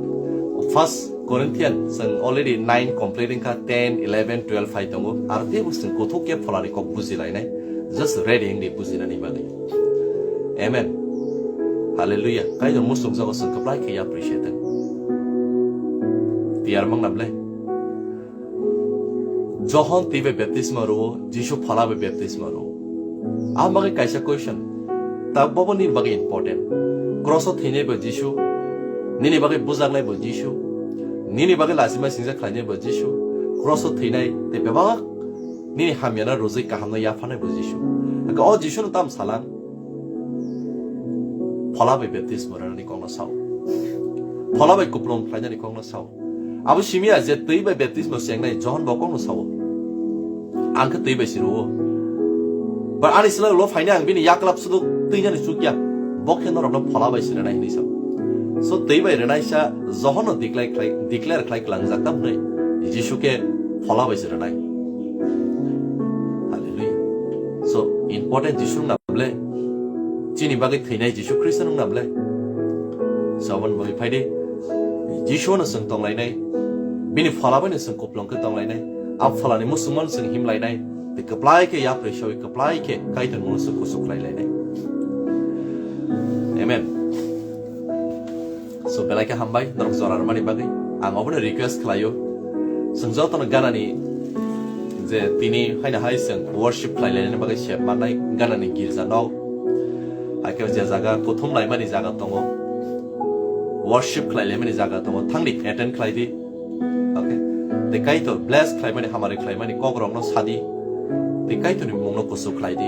first Corinthians, chwng already nine complete wngkha, ten, eleven, twelve phai tongo. Aro tei bo chwng kuthuk khe pholani kok buji lainai. Just ready wng di bujinani bagwi. Amen. Hallelujah. Kaitor musuk jago chwng kwplai khe appreciate. Tiyar mang nam le? Johon twi bai baptisma rwo, Jisu phola bai baptisma rwo. Ang bagwi kaisa question. Ta bobo nini bagwi important. Cross o thwinai bo Jisu, nini bagwi bujaknai bo Jisu, nini bagwi lachima singcha khlainai bo Jisu, cross o thwinai tei bebak nini hamyana rwjwi kahamno yapharnai bo Jisu. Hwnkhe o Jisuno tam salang? Phola bai baptisma rwnani kokno sao. Phola bai kupulung khlainani kokno sao. Abo simiya je twi bai baptisma chengnai Johon bo kokno sao. Ang khe twi bai si rwo. But ani slai ulo phainai ang bini yaklap suduk twi jani chukya. Bo khe norokno phola bai si rwnai hinwi sao. So twi bai rwnaisa Johonno declare khlai, declare khlai klangjak tam hwnwi Jisu khe phola bai si rwnai. Hallelujah. So important Jisu wngna ble? Chini bagwi thwinai Jisu Khristo wngna ble? So aboni bagwi phaidi Jisu no chwng tonglainai, bini phola bai no chwng kuplung khe tonglainai, a pholani musukmano chwng himlainai, tei kwplai khe yapri sawi kwplai khe Kaitor mungno chwng kuchuk khlai lainai. Amen. So belai khe hambai norok jora rwmani bagwi. Ang obono request khlaio, chwng jotono ganani je tini haino hai chwng worship khlai lainani bagwi sep mannai ganani girja nok, hai khe je jaga kuthum laimani jaga tongo, worship khlai laimani jaga tongo, thangdi attend khlai di. Okay. Tei Kaitor bless khlaimani, hamari khlaimani kokrokno sadi. Tei Kaitorni mungno kuchuk khlai di.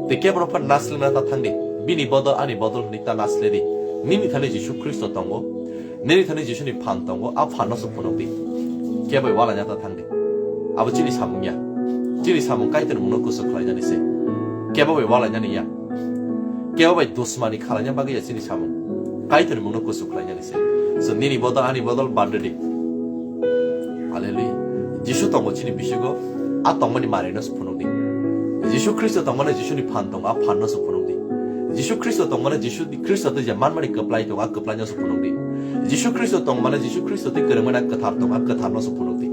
Tei kebo phano naslina ta thangdi. Bini bodol ani bodol hwnwi ta nasle di. Nini thani Jisu Khristo tongo. Nini thani Jisuni phan tongo. A phanno se phunuk di. Kebo wala nya ta thangdi. Abo chini samung ya. Chini samung Kaitorni mungno kuchuk khlainani se. Kebo bai wala nyani ya. Kebo bai dusmani khalaina bagwi ya chini samung. Kaitorni mungno kuchuk khlainani se. So nini bodol ani bodol bandedi. Hallelujah. Jisu tongo chini bisingo, a tongmani marino se phunukdi. Jisu Khristo tongmani Jisuni phan tongo, a phanno se phunukdi. Jisu Khristo tongmani Jisu Khristo tei je manmani kwplai tongo, a kwplaino se phunukdi. Jisu Khristo tongmani Jisu Khristo tei kwrwngmani a kwthar tongo, a kwtharno se phunukdi.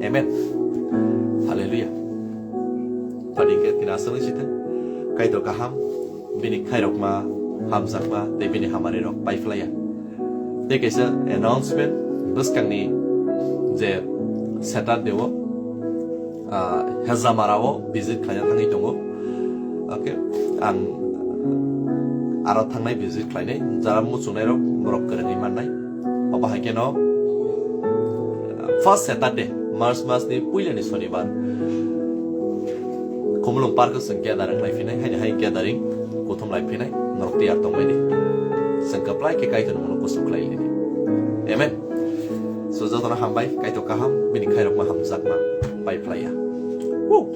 Amen. Hallelujah. Padi khe tini aswk sithang. Kaitor kaham, bini khairokma, hamjakma, tei bini hamari rok paiphlaiya. Tei kaisa announcement, bwskangni je Saturday o, ah, Hezamara o visit khlaina thangwi tongo. Okay, ang aro thangnai visit khlainai, jara muchungnai rok borok kwrwngwi mannai. Obo hai kheno first Saturday, March mas ni puilani sonibar, Khumulwng park o chwng gathering lai phinai, haini hai gathering kuthum lai phinai, norok tiyar tongbai di. Chwng kwplai khe Kaitorni mungno kuchuk khlai lai di. Amen. So jotono hambai, Kaitor kaham, bini khairokma hamjakma pai phlaiya. Woo!